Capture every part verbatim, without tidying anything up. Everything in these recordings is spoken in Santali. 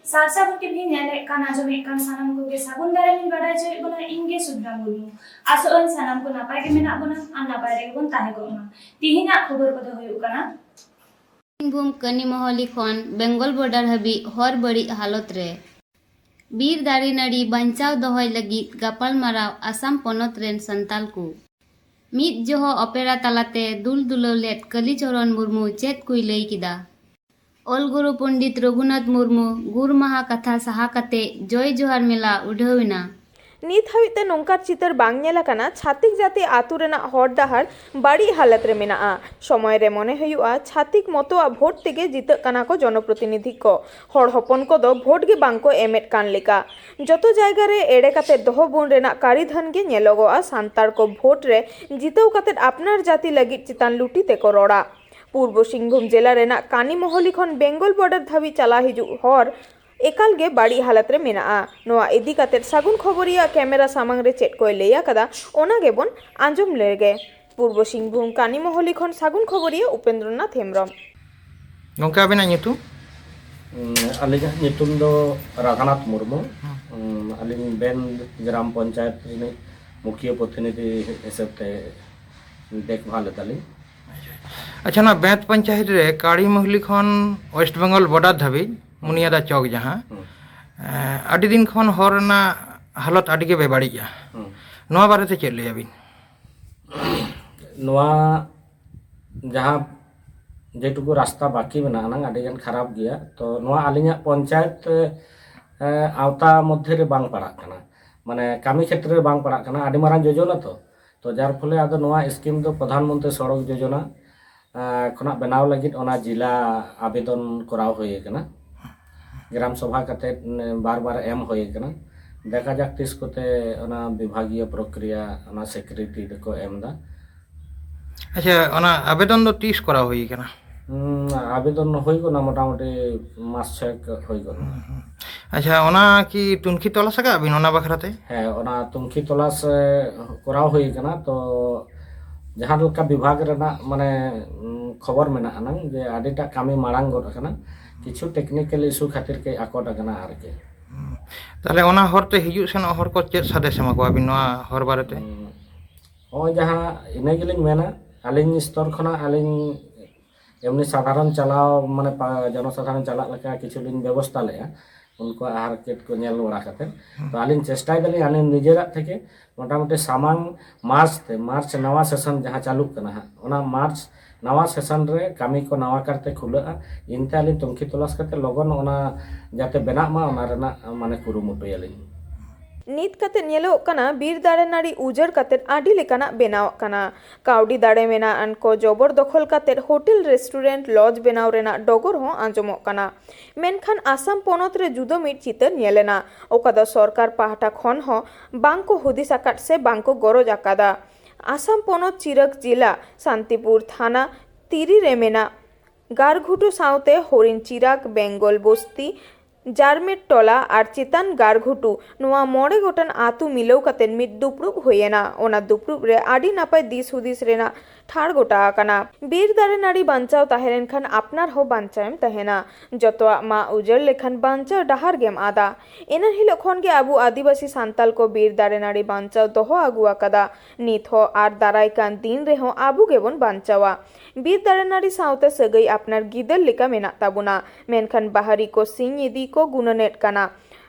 ᱥᱟᱨᱥᱟ ᱜᱷᱚᱴᱤ ᱵᱤᱱ ᱧᱮᱞᱮᱫ ᱠᱟᱱ, ᱟᱸᱡᱚᱢᱮᱫ ᱠᱟᱱ ᱥᱟᱱᱟᱢ ᱠᱚᱜᱮ ᱥᱟᱹᱜᱩᱱ ᱫᱟᱨᱟᱢ ᱤᱧ ᱵᱟᱰᱟᱭ ᱦᱚᱪᱚᱭᱮᱫ ᱵᱚᱱᱟ, ᱤᱧ ᱜᱮ ᱥᱩᱵᱷᱨᱟ ᱢᱩᱨᱢᱩ᱾ ᱟᱥᱚᱜ ᱟᱹᱧ ᱥᱟᱱᱟᱢ ᱠᱚ ᱱᱟᱯᱟᱭ ᱜᱮ ᱢᱮᱱᱟᱜ ᱵᱚᱱᱟ ᱟᱨ ᱱᱟᱯᱟᱭ ᱨᱮᱜᱮ ᱵᱚᱱ ᱛᱟᱦᱮᱸ ᱠᱚᱜ ᱢᱟ᱾ ᱛᱤᱦᱤᱧᱟᱜ ᱠᱷᱚᱵᱚᱨ ᱠᱚᱫᱚ ᱦᱩᱭᱩᱜ ᱠᱟᱱᱟ᱾ ᱥᱤᱝᱵᱷᱩᱢ ᱠᱟᱹᱱᱤᱢᱚᱦᱚᱞᱤ ᱠᱷᱚᱱ ᱵᱮᱝᱜᱚᱞ ᱵᱚᱨᱰᱟᱨ ᱦᱟᱹᱵᱤᱡ ᱦᱚᱨ ᱵᱟᱹᱲᱤᱡ ᱦᱟᱞᱚᱛ ᱨᱮ᱾ ᱵᱤᱨ ᱫᱟᱨᱮ ᱱᱟᱹᱲᱤ ᱵᱟᱧᱪᱟᱣ ᱫᱚᱦᱚᱭ ᱞᱟᱹᱜᱤᱫ ᱜᱟᱯᱟᱞᱢᱟᱨᱟᱣ ᱟᱥᱟᱢ ᱯᱚᱱᱚᱛ ᱨᱮᱱ ᱥᱟᱱᱛᱟᱞ ᱠᱚ᱾ ᱢᱤᱫ ᱡᱚᱦᱚᱜ ᱚᱯᱮᱨᱟ ᱛᱟᱞᱟᱛᱮ ᱫᱩᱞ ᱫᱩᱞᱟᱹᱣ ᱞᱮᱫ ᱠᱟᱞᱤᱪᱚᱨᱚᱱ ᱢᱩᱨᱢᱩ ᱪᱮᱫ ᱠᱚᱭ ᱞᱟᱹᱭ ᱠᱮᱫᱟ? ᱚᱞ ᱜᱩᱨᱩ ᱯᱚᱱᱰᱤᱛ ᱨᱚᱜᱷᱩᱱᱟᱛᱷ ᱢᱩᱨᱢᱩ ᱜᱩᱨ ᱢᱟᱦᱟ ᱠᱟᱛᱷᱟ ᱥᱟᱦᱟ ᱠᱟᱛᱮ ᱡᱚᱭ ᱡᱚᱦᱟᱨ ᱢᱮᱞᱟ ᱩᱰᱷᱟᱹᱣ ᱮᱱᱟ᱾ ᱱᱤᱛ ᱦᱟᱹᱵᱤᱡ ᱛᱮ ᱱᱚᱝᱠᱟᱱ ᱪᱤᱛᱟᱹᱨ ᱵᱟᱝ ᱧᱮᱞ ᱟᱠᱟᱱᱟ, ᱪᱷᱟᱛᱤᱠ ᱡᱟᱹᱛᱤ ᱟᱹᱛᱩ ᱨᱮᱱᱟᱜ ᱦᱚᱨ ᱰᱟᱦᱟᱨ ᱵᱟᱹᱲᱤᱡ ᱦᱟᱞᱚᱛ ᱨᱮ ᱢᱮᱱᱟᱜᱼᱟ᱾ ᱥᱚᱢᱚᱭ ᱨᱮ ᱢᱚᱱᱮ ᱦᱩᱭᱩᱜᱼᱟ, ᱪᱷᱟᱛᱤᱠ ᱢᱚᱛᱚᱣᱟᱜ ᱵᱷᱳᱴ ᱛᱮᱜᱮ ᱡᱤᱛᱟᱹᱜ ᱠᱟᱱᱟ ᱠᱚ ᱡᱚᱱᱚᱯᱨᱚᱛᱤᱱᱤᱫᱷᱤ ᱠᱚ᱾ ᱦᱚᱲ ᱦᱚᱯᱚᱱ ᱠᱚᱫᱚ ᱵᱷᱳᱴ ᱜᱮ ᱵᱟᱝ ᱠᱚ ᱮᱢᱮᱫ ᱠᱟᱱ ᱞᱮᱠᱟ᱾ ᱡᱚᱛᱚ ᱡᱟᱭᱜᱟ ᱨᱮ ᱮᱲᱮ ᱠᱟᱛᱮ ᱫᱚᱦᱚ ᱵᱚᱱ ᱨᱮᱱᱟᱜ ᱠᱟᱹᱨᱤ ᱫᱷᱟᱹᱱ ᱜᱮ ᱧᱮᱞᱚᱜᱚᱜᱼᱟ᱾ ᱥᱟᱱᱛᱟᱲ ᱠᱚ ᱵᱷᱳᱴ ᱨᱮ ᱡᱤᱛᱟᱹᱣ ᱠᱟᱛᱮ ᱟᱯᱱᱟᱨ ᱡᱟᱹᱛᱤ ᱞᱟᱹᱜᱤᱫ ᱪᱮᱛᱟᱱ ᱞᱩᱴᱤ ᱛᱮᱠᱚ ᱨᱚᱲᱟ᱾ ᱯᱩᱨᱵᱚ ᱥᱤᱝᱵᱷᱩᱢ ᱡᱮᱞᱟ ᱨᱮᱱᱟᱜ ᱠᱟᱱᱤᱢᱚᱦᱚᱞᱤ ᱠᱷᱚᱱ ᱵᱮᱝᱜᱚᱞ ᱵᱚᱨᱰᱟᱨ ᱫᱷᱟᱹᱵᱤᱡ ᱪᱟᱞᱟᱣ ᱦᱤᱡᱩᱜ ᱦᱚᱨ ᱮᱠᱟᱞ ᱜᱮ ᱵᱟᱹᱲᱤᱡ ᱦᱟᱞᱚᱛ ᱨᱮ ᱢᱮᱱᱟᱜᱼᱟ᱾ ᱱᱚᱣᱟ ᱤᱫᱤ ᱠᱟᱛᱮ ᱥᱟᱹᱜᱩᱱ ᱠᱷᱚᱵᱚᱨᱤᱭᱟᱹ ᱠᱮᱢᱮᱨᱟ ᱥᱟᱢᱟᱝ ᱨᱮ ᱪᱮᱫ ᱠᱚᱭ ᱞᱟᱹᱭ ᱟᱠᱟᱫᱟ, ᱚᱱᱟ ᱜᱮᱵᱚᱱ ᱟᱸᱡᱚᱢ ᱞᱮᱜᱮ᱾ ᱯᱩᱨᱵᱚ ᱥᱤᱝᱵᱷᱩᱢ ᱠᱟᱱᱤᱢᱚᱦᱚᱞᱤ ᱠᱷᱚᱱ ᱥᱟᱹᱜᱩᱱ ᱠᱷᱚᱵᱚᱨᱤᱭᱟᱹ ᱩᱯᱮᱱᱫᱨᱚᱱᱟᱛᱷ ᱦᱮᱢᱵᱨᱚᱢ᱾ ᱜᱚᱢᱠᱮ, ᱟᱵᱤᱱᱟᱜ ᱧᱩᱛᱩᱢ? ᱩᱸ, ᱟᱹᱞᱤᱧᱟᱜ ᱧᱩᱛᱩᱢ ᱫᱚ ᱨᱟᱫᱷᱟᱱᱟᱛᱷ ᱢᱩᱨᱢᱩ᱾ ᱩᱸ, ᱟᱹᱞᱤᱧ ᱵᱮᱱ ᱜᱨᱟᱢ ᱯᱚᱧᱪᱟᱭᱮᱛ ᱨᱤᱱᱤᱡ ᱢᱩᱠᱷᱤᱭᱟᱹ ᱯᱨᱚᱛᱤᱱᱤᱫᱷᱤ ᱦᱤᱥᱟᱹᱵ ᱛᱮ ᱫᱮᱠᱷᱵᱷᱟᱞ ᱮᱫᱟᱞᱤᱧ᱾ ᱟᱪᱪᱷᱟ, ᱱᱚᱣᱟ ᱵᱮᱸᱛ ᱯᱚᱧᱪᱟᱭᱮᱛ ᱨᱮ ᱠᱟᱲᱤᱢᱚᱦᱞᱤ ᱠᱷᱚᱱ ᱳᱭᱮᱥᱴ ᱵᱮᱝᱜᱚᱞ ᱵᱚᱰᱟᱨ ᱫᱷᱟᱹᱵᱤᱡ ᱢᱩᱱᱤᱭᱟᱫᱟ ᱪᱚᱠ ᱡᱟᱦᱟᱸ, ᱦᱩᱸ᱾ ᱮᱸ, ᱟᱹᱰᱤ ᱫᱤᱱ ᱠᱷᱚᱱ ᱦᱚᱨ ᱨᱮᱱᱟᱜ ᱦᱟᱞᱚᱛ ᱟᱹᱰᱤ ᱜᱮ ᱵᱮᱵᱟᱹᱲᱤᱡᱼᱟ᱾ ᱦᱩᱸ᱾ ᱱᱚᱣᱟ ᱵᱟᱨᱮᱛᱮ ᱪᱮᱫ ᱞᱟᱹᱭᱟᱵᱤᱱ? ᱱᱚᱣᱟ ᱡᱟᱦᱟᱸ ᱡᱮᱴᱩᱠᱩ ᱨᱟᱥᱛᱟ ᱵᱟᱹᱠᱤ ᱢᱮᱱᱟᱜᱼᱟ, ᱱᱟᱝ ᱟᱹᱰᱤ ᱜᱟᱱ ᱠᱷᱟᱨᱟᱯ ᱜᱮᱭᱟ᱾ ᱛᱚ ᱱᱚᱣᱟ ᱟᱹᱞᱤᱧᱟᱜ ᱯᱚᱧᱪᱟᱭᱮᱛ, ᱮ, ᱟᱣᱛᱟ ᱢᱚᱫᱽᱫᱷᱮ ᱨᱮ ᱵᱟᱝ ᱯᱟᱲᱟᱜ ᱠᱟᱱᱟ, ᱢᱟᱱᱮ ᱠᱟᱹᱢᱤ ᱠᱷᱮᱛᱨᱮ ᱨᱮ ᱵᱟᱝ ᱯᱟᱲᱟᱜ ᱠᱟᱱᱟ, ᱟᱹᱰᱤ ᱢᱟᱨᱟᱝ ᱡᱳᱡᱚᱱᱟ ᱛᱚ᱾ ᱛᱚ ᱡᱟᱨ ᱯᱷᱚᱞᱮ ᱟᱫᱚ ᱱᱚᱣᱟ ᱥᱠᱤᱢ ᱫᱚ ᱯᱨᱚᱫᱷᱟᱱ ᱢᱚᱱᱛᱨᱤ ᱥᱚᱲᱚᱠ ᱡᱳᱡᱚᱱᱟ, ᱮ, ᱠᱷᱚᱱᱟᱜ ᱵᱮᱱᱟᱣ ᱞᱟᱹᱜᱤᱫ ᱚᱱᱟ ᱡᱤᱞᱟ ᱟᱵᱮᱫᱚᱱ ᱠᱚᱨᱟᱣ ᱦᱩᱭ ᱟᱠᱟᱱᱟ᱾ ᱜᱨᱟᱢ ᱥᱚᱵᱷᱟ ᱠᱟᱛᱮ, ᱮ, ᱵᱟᱨ ᱵᱟᱨ ᱮᱢ ᱦᱩᱭ ᱟᱠᱟᱱᱟ᱾ ᱫᱮᱠᱷᱟ ᱡᱟᱠ ᱛᱤᱥ ᱠᱚᱛᱮ ᱚᱱᱟ ᱵᱤᱵᱷᱟᱜᱤᱭᱚ ᱯᱨᱚᱠᱨᱤᱭᱟ, ᱚᱱᱟ ᱥᱤᱠᱨᱤᱛᱤ ᱫᱚᱠᱚ ᱮᱢ ᱮᱫᱟ᱾ ᱟᱪᱪᱷᱟ, ᱚᱱᱟ ᱟᱵᱮᱫᱚᱱ ᱫᱚ ᱛᱤᱥ ᱠᱚᱨᱟᱣ ᱦᱩᱭ ᱟᱠᱟᱱᱟ? ᱩᱸ, ᱟᱵᱮᱫᱚᱱ ᱦᱩᱭ ᱜᱚᱫ ᱮᱱᱟ, ᱢᱚᱴᱟᱢᱩᱴᱤ ᱢᱟᱥ ᱪᱷᱚᱭᱮᱠ ᱦᱩᱭ ᱜᱚᱫ ᱮᱱᱟ᱾ ᱟᱪᱪᱷᱟ, ᱚᱱᱟ ᱠᱤ ᱛᱩᱱᱠᱷᱤ ᱛᱚᱞᱟᱥ ᱟᱠᱟᱫ ᱵᱤᱱ ᱚᱱᱟ ᱵᱟᱠᱷᱨᱟᱛᱮ? ᱦᱮᱸ, ᱚᱱᱟ ᱛᱩᱱᱠᱷᱤ ᱛᱚᱞᱟᱥ, ᱮ, ᱠᱚᱨᱟᱣ ᱦᱩᱭ ᱟᱠᱟᱱᱟ᱾ ᱛᱚ ᱡᱟᱦᱟᱸ ᱞᱮᱠᱟ ᱵᱤᱵᱷᱟᱜᱽ ᱨᱮᱱᱟᱜ ᱢᱟᱱᱮ, ᱩᱸ, ᱠᱷᱚᱵᱚᱨ ᱢᱮᱱᱟᱜᱼᱟ ᱱᱟᱝ ᱡᱮ ᱟᱹᱰᱤᱴᱟᱜ ᱠᱟᱹᱢᱤ ᱢᱟᱲᱟᱝ ᱜᱚᱫ ᱟᱠᱟᱱᱟ᱾ ᱠᱤᱪᱷᱩ technical issue ᱠᱷᱟᱹᱛᱤᱨ ᱠᱟᱹᱡ ᱟᱠᱚᱴ ᱟᱠᱟᱱᱟ ᱟᱨᱠᱤ᱾ ᱛᱟᱦᱞᱮ ᱚᱱᱟ ᱦᱚᱨᱛᱮ ᱦᱤᱡᱩᱜ ᱥᱮᱱᱚᱜ ᱦᱚᱲ ᱠᱚ ᱪᱮᱫ ᱥᱟᱸᱫᱮᱥ ᱮᱢᱟ ᱠᱚᱣᱟ ᱵᱤᱱ ᱱᱚᱣᱟ ᱦᱚᱨ ᱵᱟᱨᱮᱛᱮ? ᱦᱩᱸ᱾ ᱱᱚᱜᱼᱚᱭ ᱡᱟᱦᱟᱸ ᱤᱱᱟᱹ ᱜᱮᱞᱤᱧ ᱢᱮᱱᱟ, ᱟᱹᱞᱤᱧ ᱥᱛᱚᱨ ᱠᱷᱚᱱᱟᱜ ᱟᱹᱞᱤᱧ ᱮᱢᱱᱤ ᱥᱟᱫᱷᱟᱨᱚᱱ ᱪᱟᱞᱟᱣ, ᱢᱟᱱᱮ, ᱯᱟ-, ᱡᱚᱱᱚᱥᱟᱫᱷᱟᱨᱚᱱ ᱪᱟᱞᱟᱜ ᱞᱮᱠᱟ ᱠᱤᱪᱷᱩ ᱞᱤᱧ ᱵᱮᱵᱚᱥᱛᱷᱟ ᱞᱮᱫᱼᱟ, ᱩᱱᱠᱩᱣᱟᱜ ᱦᱟᱨᱠᱮᱛ ᱠᱚ ᱧᱮᱞ ᱵᱟᱲᱟ ᱠᱟᱛᱮ᱾ ᱛᱚ, ᱟᱹᱞᱤᱧ ᱪᱮᱥᱴᱟᱭ ᱫᱟᱞᱤᱧ, ᱟᱹᱞᱤᱧ ᱱᱤᱡᱮᱨᱟᱜ ᱛᱷᱮᱠᱮ ᱢᱚᱴᱟᱢᱩᱴᱤ ᱥᱟᱢᱟᱝ ᱢᱟᱨᱪ ᱛᱮ, ᱢᱟᱨᱪ ᱱᱟᱣᱟ ᱥᱮᱥᱚᱱ ᱡᱟᱦᱟᱸ ᱪᱟᱹᱞᱩᱜ ᱠᱟᱱᱟ ᱦᱟᱸᱜ, ᱚᱱᱟ ᱢᱟᱨᱪ ᱱᱟᱣᱟ ᱥᱮᱥᱚᱱ ᱨᱮ ᱠᱟᱹᱢᱤ ᱠᱚ ᱱᱟᱣᱟ ᱠᱟᱨᱛᱮ ᱠᱷᱩᱞᱟᱹᱜᱼᱟ᱾ ᱤᱱᱛᱮ ᱟᱹᱞᱤᱧ ᱛᱩᱱᱠᱷᱤ ᱛᱚᱞᱟᱥ ᱠᱟᱛᱮ ᱞᱚᱜᱚᱱ ᱚᱱᱟ ᱡᱟᱛᱮ ᱵᱮᱱᱟᱜ ᱢᱟ, ᱚᱱᱟ ᱨᱮᱱᱟᱜ, ᱢᱟᱱᱮ, ᱠᱩᱨᱩᱢᱩᱴᱩᱭᱟᱞᱤᱧ᱾ ᱱᱤᱛ ᱠᱟᱛᱮ ᱧᱮᱞᱚᱜ ᱠᱟᱱᱟ, ᱵᱤᱨ ᱫᱟᱨᱮ ᱱᱟᱹᱲᱤ ᱩᱡᱟᱹᱲ ᱠᱟᱛᱮ ᱟᱹᱰᱤ ᱞᱮᱠᱟᱱᱟᱜ ᱵᱮᱱᱟᱣᱚᱜ ᱠᱟᱱᱟ᱾ ᱠᱟᱹᱣᱰᱤ ᱫᱟᱲᱮ ᱢᱮᱱᱟᱜ ᱟᱱ ᱠᱚ ᱡᱚᱵᱚᱨ ᱫᱚᱠᱷᱚᱞ ᱠᱟᱛᱮ ᱦᱳᱴᱮᱞ, ᱨᱮᱥᱴᱩᱨᱮᱱᱴ, ᱞᱚᱡᱽ ᱵᱮᱱᱟᱣ ᱨᱮᱱᱟᱜ ᱰᱚᱜᱚᱨ ᱦᱚᱸ ᱟᱸᱡᱚᱢᱚᱜ ᱠᱟᱱᱟ᱾ ᱢᱮᱱᱠᱷᱟᱱ ᱟᱥᱟᱢ ᱯᱚᱱᱚᱛ ᱨᱮ ᱡᱩᱫᱟᱹ ᱢᱤᱫ ᱪᱤᱛᱟᱹᱨ ᱧᱮᱞ ᱮᱱᱟ, ᱚᱠᱟ ᱫᱚ ᱥᱚᱨᱠᱟᱨ ᱯᱟᱦᱴᱟ ᱠᱷᱚᱱ ᱦᱚᱸ ᱵᱟᱝ ᱠᱚ ᱦᱩᱫᱤᱥ ᱟᱠᱟᱫ ᱥᱮ ᱵᱟᱝ ᱠᱚ ᱜᱚᱨᱚᱡᱽ ᱟᱠᱟᱫᱟ᱾ ᱟᱥᱟᱢ ᱯᱚᱱᱚᱛ ᱪᱤᱨᱟᱠ ᱡᱤᱞᱟ ᱥᱟᱱᱛᱤᱯᱩᱨ ᱛᱷᱟᱱᱟ ᱛᱤᱨᱤ ᱨᱮ ᱢᱮᱱᱟᱜ ᱜᱟᱨᱜᱷᱩᱴᱩ ᱥᱟᱶᱛᱮ ᱦᱚᱨᱤᱱ ᱪᱤᱨᱟᱠ, ᱵᱮᱝᱜᱚᱞ ᱵᱚᱥᱛᱤ, ᱡᱟᱨᱢᱮᱴ ᱴᱚᱞᱟ ᱟᱨ ᱪᱮᱛᱟᱱ ᱜᱟᱨᱜᱷᱩᱴᱩ, ᱱᱚᱣᱟ ᱢᱚᱬᱮ ᱜᱚᱴᱟᱝ ᱟᱹᱛᱩ ᱢᱤᱞᱟᱹᱣ ᱠᱟᱛᱮ ᱢᱤᱫ ᱫᱩᱯᱲᱩᱵ ᱦᱩᱭ ᱮᱱᱟ᱾ ᱚᱱᱟ ᱫᱩᱯᱲᱩᱵ ᱨᱮ ᱟᱹᱰᱤ ᱱᱟᱯᱟᱭ ᱫᱤᱥ ᱦᱩᱫᱤᱥ ᱨᱮᱱᱟᱜ ᱴᱷᱟᱲ ᱜᱚᱴᱟ ᱟᱠᱟᱱᱟ᱾ ᱵᱤᱨ ᱫᱟᱨᱮ ᱱᱟᱹᱲᱤ ᱵᱟᱧᱪᱟᱣ ᱛᱟᱦᱮᱸ ᱞᱮᱱᱠᱷᱟᱱ ᱟᱯᱱᱟᱨ ᱦᱚᱸ ᱵᱟᱧᱪᱟᱣ ᱮᱢ ᱛᱟᱦᱮᱱᱟ᱾ ᱡᱚᱛᱚᱣᱟᱜ ᱢᱟᱜ ᱩᱡᱟᱹᱲ ᱞᱮᱠᱷᱟᱱ ᱵᱟᱧᱪᱟᱣ ᱰᱟᱦᱟᱨ ᱜᱮᱢ ᱟᱫᱟ᱾ ᱮᱱᱟᱱ ᱦᱤᱞᱳᱜ ᱠᱷᱚᱱ ᱜᱮ ᱟᱵᱚ ᱟᱹᱫᱤᱵᱟᱹᱥᱤ ᱥᱟᱱᱛᱟᱞ ᱠᱚ ᱵᱤᱨ ᱫᱟᱨᱮ ᱱᱟᱹᱲᱤ ᱵᱟᱧᱪᱟᱣ ᱫᱚᱦᱚ ᱟᱹᱜᱩ ᱟᱠᱟᱫᱟ᱾ ᱱᱤᱛ ᱦᱚᱸ ᱟᱨ ᱫᱟᱨᱟᱭ ᱠᱟᱱ ᱫᱤᱱ ᱨᱮᱦᱚᱸ ᱟᱵᱚ ᱜᱮᱵᱚᱱ ᱵᱟᱧᱪᱟᱣᱟ᱾ ᱵᱤᱨ ᱫᱟᱨᱮ ᱱᱟᱹᱲᱤ ᱥᱟᱶᱛᱮ ᱥᱟᱹᱜᱟᱹᱭ ᱟᱯᱱᱟᱨ ᱜᱤᱫᱟᱹᱨ ᱞᱮᱠᱟ ᱢᱮᱱᱟᱜ ᱛᱟᱵᱚᱱᱟ, ᱢᱮᱱᱠᱷᱟᱱ ᱵᱟᱦᱨᱤ ᱠᱚ ᱥᱤᱧ ᱤᱫᱤ ᱠᱚ ᱜᱩᱱᱟᱹᱱᱮᱫ ᱠᱟᱱᱟ᱾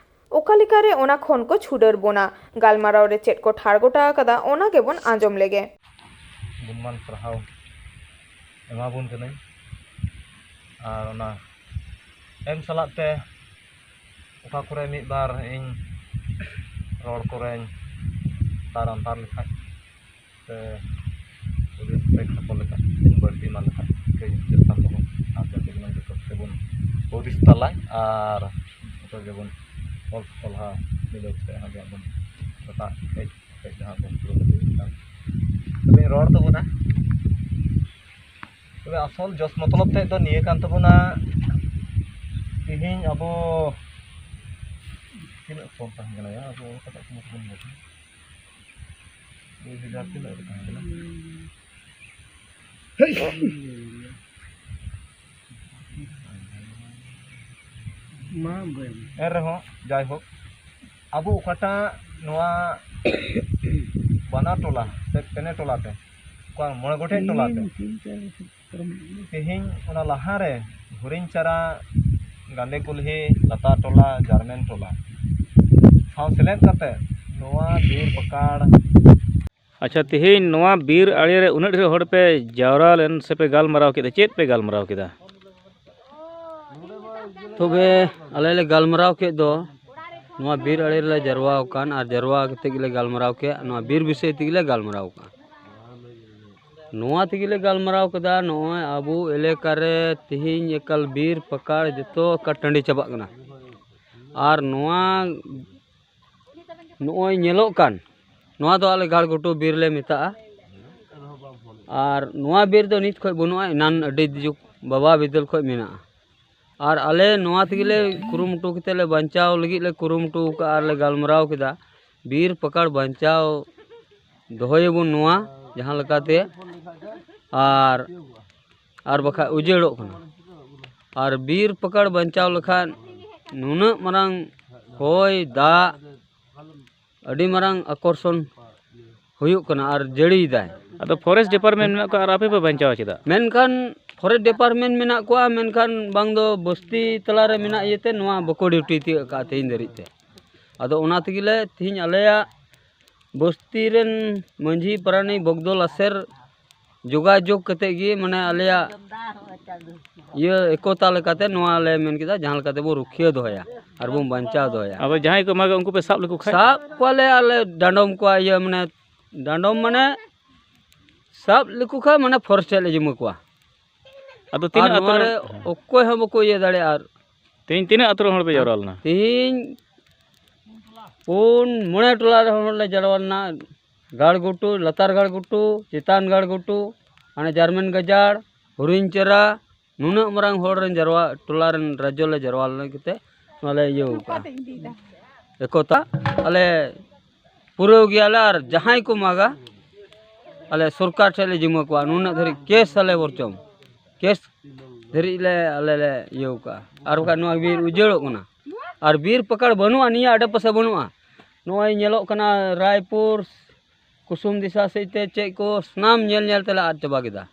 ᱚᱠᱟ ᱞᱮᱠᱟᱨᱮ ᱚᱱᱟ ᱠᱷᱚᱱ ᱠᱚ ᱪᱷᱩᱰᱟᱹᱨ ᱵᱚᱱᱟ? ᱜᱟᱞᱢᱟᱨᱟᱣ ᱨᱮ ᱪᱮᱫ ᱠᱚ ᱴᱷᱟᱲ ᱜᱚᱴᱟ ᱟᱠᱟᱫᱟ, ᱚᱱᱟ ᱜᱮᱵᱚᱱ ᱟᱸᱡᱚᱢ ᱞᱮᱜᱮ᱾ ᱜᱩᱱᱢᱟᱱ ᱥᱟᱨᱦᱟᱣ ᱮᱢᱟᱵᱚᱱ ᱠᱟᱹᱱᱟᱹᱧ᱾ ᱟᱨ ᱚᱱᱟ ᱮᱢ ᱥᱟᱞᱟᱜ ᱛᱮ ᱚᱠᱟ ᱠᱚᱨᱮ ᱢᱤᱫ ᱵᱟᱨ ᱤᱧ ᱨᱚᱲ ᱠᱚᱨᱮᱧ ᱛᱟᱨ ᱟᱱᱛᱟᱨ ᱞᱮᱠᱷᱟᱡ ᱥᱮ ᱦᱩᱫᱤᱥ ᱯᱮ ᱠᱷᱟᱴᱚ ᱞᱮᱠᱷᱟᱡ, ᱵᱟᱹᱲᱛᱤ ᱮᱢᱟᱱ ᱞᱮᱠᱷᱟᱡ ᱠᱟᱹᱡ ᱪᱮᱛᱟᱱ ᱛᱮᱵᱚᱱ ᱟᱨ ᱡᱟᱛᱮ ᱡᱮᱢᱚᱱ ᱡᱚᱛᱚ ᱛᱮᱵᱚᱱ ᱦᱩᱫᱤᱥ ᱛᱟᱞᱟᱭ ᱟᱨ ᱡᱚᱛᱚ ᱜᱮᱵᱚᱱ ᱚᱞ ᱯᱟᱲᱦᱟᱣ ᱢᱤᱞᱟᱹᱣ ᱠᱟᱛᱮ ᱦᱟᱸᱜ ᱵᱚᱱ ᱥᱮᱛᱟᱜ ᱦᱮᱡ ᱦᱮᱡ ᱡᱟᱦᱟᱸ ᱵᱚᱱ ᱠᱩᱨᱩᱢᱩᱴᱩᱭᱮᱫ ᱠᱟᱱ᱾ ᱟᱫᱚᱧ ᱨᱚᱲ ᱛᱟᱵᱚᱱᱟ᱾ ᱛᱚᱵᱮ ᱟᱥᱚᱞ ᱡᱚᱥ ᱢᱚᱛᱞᱚᱵ ᱛᱮᱫ ᱫᱚ ᱱᱤᱭᱟᱹ ᱠᱟᱱ ᱛᱟᱵᱚᱱᱟ, ᱛᱮᱦᱮᱧ ᱟᱵᱚ ᱛᱤᱱᱟᱹᱜ ᱥᱚᱱ ᱛᱟᱦᱮᱸ ᱠᱟᱱᱟ ᱭᱟ? ᱟᱵᱚ ᱚᱠᱟᱴᱟᱜ ᱥᱚᱢᱚᱭ ᱵᱚᱱ ᱧᱮᱞᱟ? ᱫᱩᱭ ᱦᱟᱡᱟᱨ ᱛᱤᱱᱟᱹᱜ ᱨᱮ ᱛᱟᱦᱮᱸ ᱠᱟᱱᱟ? ᱮᱱ ᱨᱮᱦᱚᱸ ᱡᱟᱭᱦᱳᱠ, ᱟᱵᱚ ᱚᱠᱟᱴᱟᱜ ᱱᱚᱣᱟ ᱵᱟᱱᱟᱨ ᱴᱚᱞᱟ ᱥᱮ ᱯᱮᱱᱮ ᱴᱚᱞᱟ ᱛᱮ, ᱚᱠᱟ ᱢᱚᱬᱮ ᱜᱚᱴᱮᱡ ᱴᱚᱞᱟ ᱛᱮ, ᱛᱮᱦᱮᱧ ᱚᱱᱟ ᱞᱟᱦᱟᱨᱮ ᱦᱩᱨᱤᱧ ᱪᱟᱨᱟ, ᱜᱟᱸᱫᱮ ᱠᱩᱞᱦᱤ, ᱞᱟᱛᱟᱨ ᱴᱚᱞᱟ, ᱡᱟᱨᱢᱮᱱ ᱴᱚᱞᱟ ᱥᱟᱶ ᱥᱮᱞᱮᱫ ᱠᱟᱛᱮ ᱱᱚᱣᱟ ᱵᱤᱨ ᱯᱟᱠᱟᱲ᱾ ᱟᱪᱪᱷᱟ, ᱛᱮᱦᱮᱧ ᱱᱚᱣᱟ ᱵᱤᱨ ᱟᱲᱮ ᱨᱮ ᱩᱱᱟᱹᱜ ᱰᱷᱮᱨ ᱦᱚᱲ ᱯᱮ ᱡᱟᱣᱨᱟ ᱞᱮᱱ ᱥᱮ ᱯᱮ ᱜᱟᱞᱢᱟᱨᱟᱣ ᱠᱮᱫᱟ, ᱪᱮᱫ ᱯᱮ ᱜᱟᱞᱢᱟᱨᱟᱣ ᱠᱮᱫᱟ? ᱛᱚᱵᱮ ᱟᱞᱮ ᱞᱮ ᱜᱟᱞᱢᱟᱨᱟᱣ ᱠᱮᱫ ᱫᱚ, ᱱᱚᱣᱟ ᱵᱤᱨ ᱟᱲᱮ ᱨᱮᱞᱮ ᱡᱟᱨᱣᱟ ᱟᱠᱟᱱ ᱟᱨ ᱡᱟᱨᱣᱟ ᱠᱟᱛᱮ ᱜᱮᱞᱮ ᱜᱟᱞᱢᱟᱨᱟᱣ ᱠᱮᱫ, ᱱᱚᱣᱟ ᱵᱤᱨ ᱵᱤᱥᱚᱭ ᱛᱮᱜᱮ ᱞᱮ ᱜᱟᱞᱢᱟᱨᱟᱣ ᱠᱟᱜᱼᱟ᱾ ᱱᱚᱣᱟ ᱛᱮᱜᱮ ᱞᱮ ᱜᱟᱞᱢᱟᱨᱟᱣ ᱠᱮᱫᱟ, ᱱᱚᱜᱼᱚᱭ ᱟᱵᱚ ᱮᱞᱟᱠᱟ ᱨᱮ ᱛᱮᱦᱮᱧ ᱮᱠᱟᱞ ᱵᱤᱨ ᱯᱟᱠᱟᱲ ᱡᱚᱛᱚ ᱮᱠᱟᱞ ᱴᱟᱺᱰᱤ ᱪᱟᱵᱟᱜ ᱠᱟᱱᱟ᱾ ᱟᱨ ᱱᱚᱣᱟ ᱱᱚᱜᱼᱚᱭ ᱧᱮᱞᱚᱜ ᱠᱟᱱ, ᱱᱚᱣᱟ ᱫᱚ ᱟᱞᱮ ᱜᱟᱲ ᱜᱷᱩᱴᱩ ᱵᱤᱨ ᱞᱮ ᱢᱮᱛᱟᱜᱼᱟ᱾ ᱟᱨ ᱱᱚᱣᱟ ᱵᱤᱨ ᱫᱚ ᱱᱤᱛ ᱠᱷᱚᱱ ᱵᱟᱹᱱᱩᱜᱼᱟ, ᱮᱱᱟᱱ ᱟᱹᱰᱤ ᱡᱩᱜᱽ ᱵᱟᱵᱟ ᱵᱤᱫᱟᱹᱞ ᱠᱷᱚᱱ ᱢᱮᱱᱟᱜᱼᱟ᱾ ᱟᱨ ᱟᱞᱮ ᱱᱚᱣᱟ ᱛᱮᱜᱮ ᱞᱮ ᱠᱩᱨᱩᱢᱩᱴᱩ ᱠᱟᱛᱮᱫ ᱞᱮ ᱵᱟᱧᱪᱟᱣ ᱞᱟᱹᱜᱤᱫ ᱞᱮ ᱠᱩᱨᱩᱢᱩᱴᱩ ᱟᱠᱟᱫᱼᱟ ᱟᱨ ᱞᱮ ᱜᱟᱞᱢᱟᱨᱟᱣ ᱠᱮᱫᱟ, ᱵᱤᱨ ᱯᱟᱠᱟᱲ ᱵᱟᱧᱪᱟᱣ ᱫᱚᱦᱚᱭᱟᱵᱚᱱ ᱱᱚᱣᱟ ᱡᱟᱦᱟᱸ ᱞᱮᱠᱟᱛᱮ᱾ ᱟᱨ, ᱟᱨ ᱵᱟᱠᱷᱟᱡ ᱩᱡᱟᱹᱲᱚᱜ ᱠᱟᱱᱟ᱾ ᱟᱨ ᱵᱤᱨ ᱯᱟᱠᱟᱲ ᱵᱟᱧᱪᱟᱣ ᱞᱮᱠᱷᱟᱱ ᱱᱩᱱᱟᱹᱜ ᱢᱟᱨᱟᱝ ᱦᱚᱭ ᱫᱟᱜ ᱟᱹᱰᱤ ᱢᱟᱨᱟᱝ ᱟᱠᱚᱨᱥᱚᱱ ᱦᱩᱭᱩᱜ ᱠᱟᱱᱟ ᱟᱨ ᱡᱟᱹᱲᱤᱭᱮᱫᱟᱭ᱾ ᱟᱫᱚ ᱯᱷᱚᱨᱮᱥᱴ ᱰᱤᱯᱟᱨᱴᱢᱮᱱᱴ ᱢᱮᱱᱟᱜ ᱠᱚᱣᱟ ᱟᱨ ᱟᱯᱮ ᱯᱮ ᱵᱟᱧᱪᱟᱣᱟ ᱪᱮᱫᱟᱜ? ᱢᱮᱱᱠᱷᱟᱱ ᱯᱷᱚᱨᱮᱥᱴ ᱰᱤᱯᱟᱨᱴᱢᱮᱱᱴ ᱢᱮᱱᱟᱜ ᱠᱚᱣᱟ, ᱢᱮᱱᱠᱷᱟᱱ ᱵᱟᱝ ᱫᱚ ᱵᱚᱥᱛᱤ ᱛᱟᱞᱟᱨᱮ ᱢᱮᱱᱟᱜ ᱤᱭᱟᱹᱛᱮ ᱱᱚᱣᱟ ᱵᱟᱠᱚ ᱰᱤᱭᱩᱴᱤ ᱛᱤᱭᱳᱜ ᱟᱠᱟᱫᱼᱟ ᱛᱮᱦᱮᱧ ᱫᱷᱟᱹᱨᱤᱡ ᱛᱮ᱾ ᱟᱫᱚ ᱚᱱᱟ ᱛᱮᱜᱮ ᱞᱮ ᱛᱮᱦᱮᱧ ᱟᱞᱮᱭᱟᱜ ᱵᱚᱥᱛᱤ ᱨᱮᱱ ᱢᱟᱹᱡᱷᱤ ᱯᱟᱨᱟᱱᱤᱠ ᱵᱚᱜᱽᱫᱚ ᱞᱟᱥᱮᱨ ᱡᱳᱜᱟᱡᱳᱜᱽ ᱠᱟᱛᱮ ᱜᱮ, ᱢᱟᱱᱮ, ᱟᱞᱮᱭᱟᱜ ᱤᱭᱟᱹ ᱮᱠᱚᱛᱟ ᱞᱮᱠᱟᱛᱮ ᱱᱚᱣᱟ ᱞᱮ ᱢᱮᱱ ᱠᱮᱫᱟ, ᱡᱟᱦᱟᱸ ᱞᱮᱠᱟᱛᱮ ᱵᱚ ᱨᱩᱠᱷᱤᱭᱟᱹ ᱫᱚᱦᱚᱭᱟ ᱟᱨ ᱵᱚᱱ ᱵᱟᱧᱪᱟᱣ ᱫᱚᱦᱚᱭᱟ᱾ ᱟᱫᱚ ᱡᱟᱦᱟᱸᱭ ᱠᱚ ᱢᱟᱜᱟ, ᱩᱱᱠᱩ ᱯᱮ ᱥᱟᱵ ᱞᱮᱠᱚ ᱠᱷᱟᱡ? ᱥᱟᱵ ᱠᱚᱣᱟᱞᱮ ᱟᱨ ᱞᱮ ᱰᱟᱸᱰᱚᱢ ᱠᱚᱣᱟ, ᱤᱭᱟᱹ, ᱢᱟᱱᱮ, ᱰᱟᱸᱰᱚᱢ, ᱢᱟᱱᱮ, ᱥᱟᱵ ᱞᱮᱠᱚ ᱠᱷᱟᱡ, ᱢᱟᱱᱮ, ᱯᱷᱚᱨᱮᱥᱴ ᱥᱮᱫ ᱞᱮ ᱡᱤᱢᱟᱹ ᱠᱚᱣᱟ᱾ ᱟᱫᱚ ᱟᱨ ᱛᱤᱱᱟᱹᱜ ᱟᱛᱳ ᱱᱚᱣᱟ ᱨᱮ ᱨᱮᱱ? ᱚᱠᱚᱭ ᱦᱚᱸ ᱵᱟᱠᱚ ᱤᱭᱟᱹ ᱫᱟᱲᱮᱭᱟᱜᱼᱟ᱾ ᱟᱨ ᱛᱮᱦᱮᱧ ᱛᱤᱱᱟᱹᱜ ᱟᱛᱳ ᱨᱮᱱ ᱦᱚᱲ ᱯᱮ ᱡᱟᱣᱨᱟ ᱞᱮᱱᱟ? ᱛᱮᱦᱮᱧ ᱯᱩᱱ ᱢᱚᱬᱮ ᱴᱚᱞᱟ ᱨᱮᱱ ᱦᱚᱲ ᱞᱮ ᱡᱟᱣᱨᱟ ᱞᱮᱱᱟ᱾ ᱜᱟᱲ ᱜᱷᱩᱴᱩ, ᱞᱟᱛᱟᱨ ᱜᱟᱲ ᱜᱷᱩᱴᱩ, ᱪᱮᱛᱟᱱ ᱜᱟᱲ ᱜᱷᱩᱴᱩ, ᱦᱟᱱᱮ ᱡᱟᱨᱢᱮᱱ ᱜᱟᱡᱟᱲ, ᱦᱩᱨᱤᱧ ᱪᱮᱨᱟ, ᱱᱩᱱᱟᱹᱜ ᱢᱟᱨᱟᱝ ᱦᱚᱲ ᱨᱮᱱ ᱡᱟᱨᱣᱟ, ᱴᱚᱞᱟ ᱨᱮᱱ ᱨᱟᱡᱽᱡᱚ ᱞᱮ ᱡᱟᱨᱣᱟ ᱞᱮᱱᱟ ᱠᱟᱛᱮ ᱱᱚᱣᱟ ᱞᱮ ᱤᱭᱟᱹ ᱟᱠᱟᱫᱼᱟ᱾ ᱮᱠᱚᱛᱟ ᱟᱞᱮ ᱯᱩᱨᱟᱹᱣ ᱜᱮᱭᱟᱞᱮ ᱟᱨ ᱡᱟᱦᱟᱸᱭ ᱠᱚ ᱢᱟᱜᱟ, ᱟᱞᱮ ᱥᱚᱨᱠᱟᱨ ᱴᱷᱮᱱ ᱞᱮ ᱡᱤᱢᱟᱹ ᱠᱚᱣᱟ, ᱱᱩᱱᱟᱹᱜ ᱫᱷᱟᱹᱨᱤᱡ ᱠᱮᱥ ᱟᱞᱮ ᱵᱚᱨᱪᱚᱢ᱾ ᱠᱮᱥ ᱫᱷᱟᱹᱨᱤᱡ ᱞᱮ ᱟᱞᱮ ᱞᱮ ᱤᱭᱟᱹᱣ ᱠᱟᱜᱼᱟ᱾ ᱟᱨ ᱵᱟᱠᱷᱟᱱ ᱱᱚᱣᱟ ᱵᱤᱨ ᱩᱡᱟᱹᱲᱚᱜ ᱠᱟᱱᱟ᱾ ᱟᱨ ᱵᱤᱨ ᱯᱟᱠᱟᱲ ᱵᱟᱹᱱᱩᱜᱼᱟ, ᱱᱤᱭᱟᱹ ᱟᱰᱮᱯᱟᱥᱮ ᱵᱟᱹᱱᱩᱜᱼᱟ᱾ ᱱᱚᱜᱼᱚᱭ ᱧᱮᱞᱚᱜ ᱠᱟᱱᱟ ᱨᱟᱭᱯᱩᱨ, ᱠᱩᱥᱩᱢ ᱫᱤᱥᱟ ᱥᱮᱫ ᱛᱮ ᱪᱮᱫ ᱠᱚ ᱥᱟᱱᱟᱢ ᱧᱮᱞ ᱧᱮᱞ ᱛᱮᱞᱮ ᱟᱫ ᱪᱟᱵᱟ ᱠᱮᱫᱟ᱾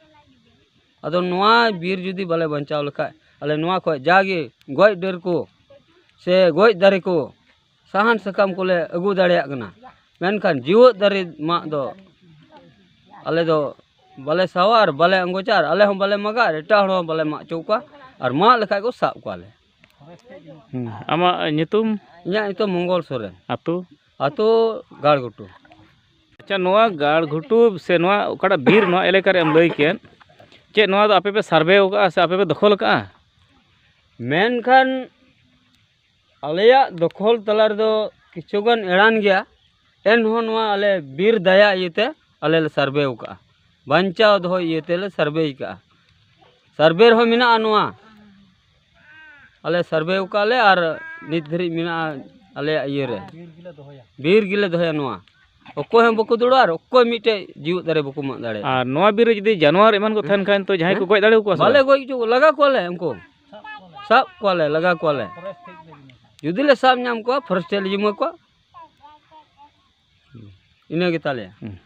ᱟᱫᱚ ᱱᱚᱣᱟ ᱵᱤᱨ ᱡᱩᱫᱤ ᱵᱟᱞᱮ ᱵᱟᱧᱪᱟᱣ ᱞᱮᱠᱷᱟᱡ, ᱟᱞᱮ ᱱᱚᱣᱟ ᱠᱷᱚᱡ ᱡᱟᱜᱮ ᱜᱚᱡ ᱰᱟᱹᱨ ᱠᱚ ᱥᱮ ᱜᱚᱡ ᱫᱟᱨᱮ ᱠᱚ, ᱥᱟᱦᱟᱱ ᱥᱟᱠᱟᱢ ᱠᱚᱞᱮ ᱟᱹᱜᱩ ᱫᱟᱲᱮᱭᱟᱜ ᱠᱟᱱᱟ, ᱢᱮᱱᱠᱷᱟᱱ ᱡᱤᱣᱮᱫ ᱫᱟᱨᱮ ᱢᱟᱜ ᱫᱚ ᱟᱞᱮ ᱫᱚ ᱵᱟᱞᱮ ᱥᱟᱣᱟ ᱟᱨ ᱵᱟᱞᱮ ᱟᱸᱜᱚᱪᱟ, ᱟᱨ ᱟᱞᱮ ᱦᱚᱸ ᱵᱟᱞᱮ ᱢᱟᱜᱟ ᱟᱨ ᱮᱴᱟᱜ ᱦᱚᱲ ᱦᱚᱸ ᱵᱟᱞᱮ ᱢᱟᱜ ᱦᱚᱪᱚ ᱠᱚᱣᱟ, ᱟᱨ ᱢᱟᱜ ᱞᱮᱠᱷᱟᱡ ᱠᱚ ᱥᱟᱵ ᱠᱚᱣᱟᱞᱮ᱾ ᱦᱩᱸ᱾ ᱟᱢᱟᱜ ᱧᱩᱛᱩᱢ? ᱤᱧᱟᱹᱜ ᱧᱩᱛᱩᱢ ᱢᱚᱝᱜᱚᱞ ᱥᱚᱨᱮᱱ, ᱟᱹᱛᱩ? ᱟᱹᱛᱩ ᱜᱟᱲᱜᱷᱩᱴᱩ᱾ ᱟᱪᱪᱷᱟ, ᱱᱚᱣᱟ ᱜᱟᱲᱜᱷᱩᱴᱩ ᱥᱮ ᱱᱚᱣᱟ ᱚᱠᱟᱴᱟᱜ ᱵᱤᱨ ᱱᱚᱣᱟ ᱮᱞᱟᱠᱟ ᱨᱮ ᱮᱢ ᱞᱟᱹᱭ ᱠᱮᱫ, ᱪᱮᱫ ᱱᱚᱣᱟ ᱫᱚ ᱟᱯᱮ ᱯᱮ ᱥᱟᱨᱵᱷᱮ ᱟᱠᱟᱫᱼᱟ ᱥᱮ ᱟᱯᱮ ᱯᱮ ᱫᱚᱠᱷᱚᱞ ᱟᱠᱟᱫᱼᱟ? ᱢᱮᱱᱠᱷᱟᱱ ᱟᱞᱮᱭᱟᱜ ᱫᱚᱠᱷᱚᱞ ᱛᱟᱞᱟ ᱨᱮᱫᱚ ᱠᱤᱪᱷᱩ ᱜᱟᱱ ᱮᱲᱟᱱ ᱜᱮᱭᱟ, ᱮᱱᱦᱚᱸ ᱱᱚᱣᱟ ᱟᱞᱮ ᱵᱤᱨ ᱫᱟᱭᱟ ᱤᱭᱟᱹᱛᱮ ᱟᱞᱮ ᱞᱮ ᱥᱟᱨᱵᱷᱮ ᱟᱠᱟᱫᱼᱟ, ᱵᱟᱧᱪᱟᱣ ᱫᱚᱦᱚ ᱤᱭᱟᱹ ᱛᱮᱞᱮ ᱥᱟᱨᱵᱷᱮ ᱟᱠᱟᱫᱼᱟ᱾ ᱥᱟᱨᱵᱷᱮ ᱨᱮᱦᱚᱸ ᱢᱮᱱᱟᱜᱼᱟ ᱱᱚᱣᱟ, ᱟᱞᱮ ᱥᱟᱨᱵᱷᱮ ᱟᱠᱟᱫ ᱞᱮ ᱟᱨ ᱱᱤᱛ ᱫᱷᱟᱹᱨᱤᱡ ᱢᱮᱱᱟᱜᱼᱟ ᱟᱞᱮᱭᱟᱜ ᱤᱭᱟᱹ ᱨᱮ, ᱵᱤᱨ ᱜᱮᱞᱮ ᱫᱚᱦᱚᱭᱟ ᱱᱚᱣᱟ᱾ ᱚᱠᱚᱭ ᱦᱚᱸ ᱵᱟᱠᱚ ᱫᱩᱲᱩᱵᱼᱟ ᱟᱨ ᱚᱠᱚᱭ ᱢᱤᱫᱴᱮᱡ ᱡᱤᱣᱮᱫ ᱫᱟᱨᱮ ᱵᱟᱠᱚ ᱢᱟᱜ ᱫᱟᱲᱮᱭᱟᱜᱼᱟ᱾ ᱟᱨ ᱱᱚᱣᱟ ᱵᱤᱨ ᱨᱮ ᱡᱩᱫᱤ ᱡᱟᱱᱣᱟᱨ ᱮᱢᱟᱱ ᱠᱚ ᱛᱟᱦᱮᱱ ᱠᱷᱟᱱ ᱛᱚ ᱡᱟᱦᱟᱸᱭ ᱠᱚ ᱜᱚᱡ ᱫᱟᱲᱮ ᱟᱠᱚᱣᱟ ᱥᱮ ᱵᱟᱞᱮ ᱵᱟᱝ? ᱜᱚᱡ ᱦᱚᱪᱚ ᱠᱚᱣᱟ, ᱞᱟᱜᱟ ᱠᱚᱣᱟᱞᱮ ᱩᱱᱠᱩ, ᱥᱟᱵ ᱠᱚᱣᱟᱞᱮ, ᱞᱟᱜᱟ ᱠᱚᱣᱟᱞᱮ᱾ ᱡᱩᱫᱤ ᱞᱮ ᱥᱟᱵ ᱧᱟᱢ ᱠᱚᱣᱟ, ᱯᱷᱚᱨᱮᱥᱴ ᱞᱮ ᱡᱤᱢᱟᱹ ᱠᱚᱣᱟ᱾ ᱤᱱᱟᱹ ᱜᱮᱛᱟᱞᱮᱭᱟ᱾ ᱦᱩᱸ᱾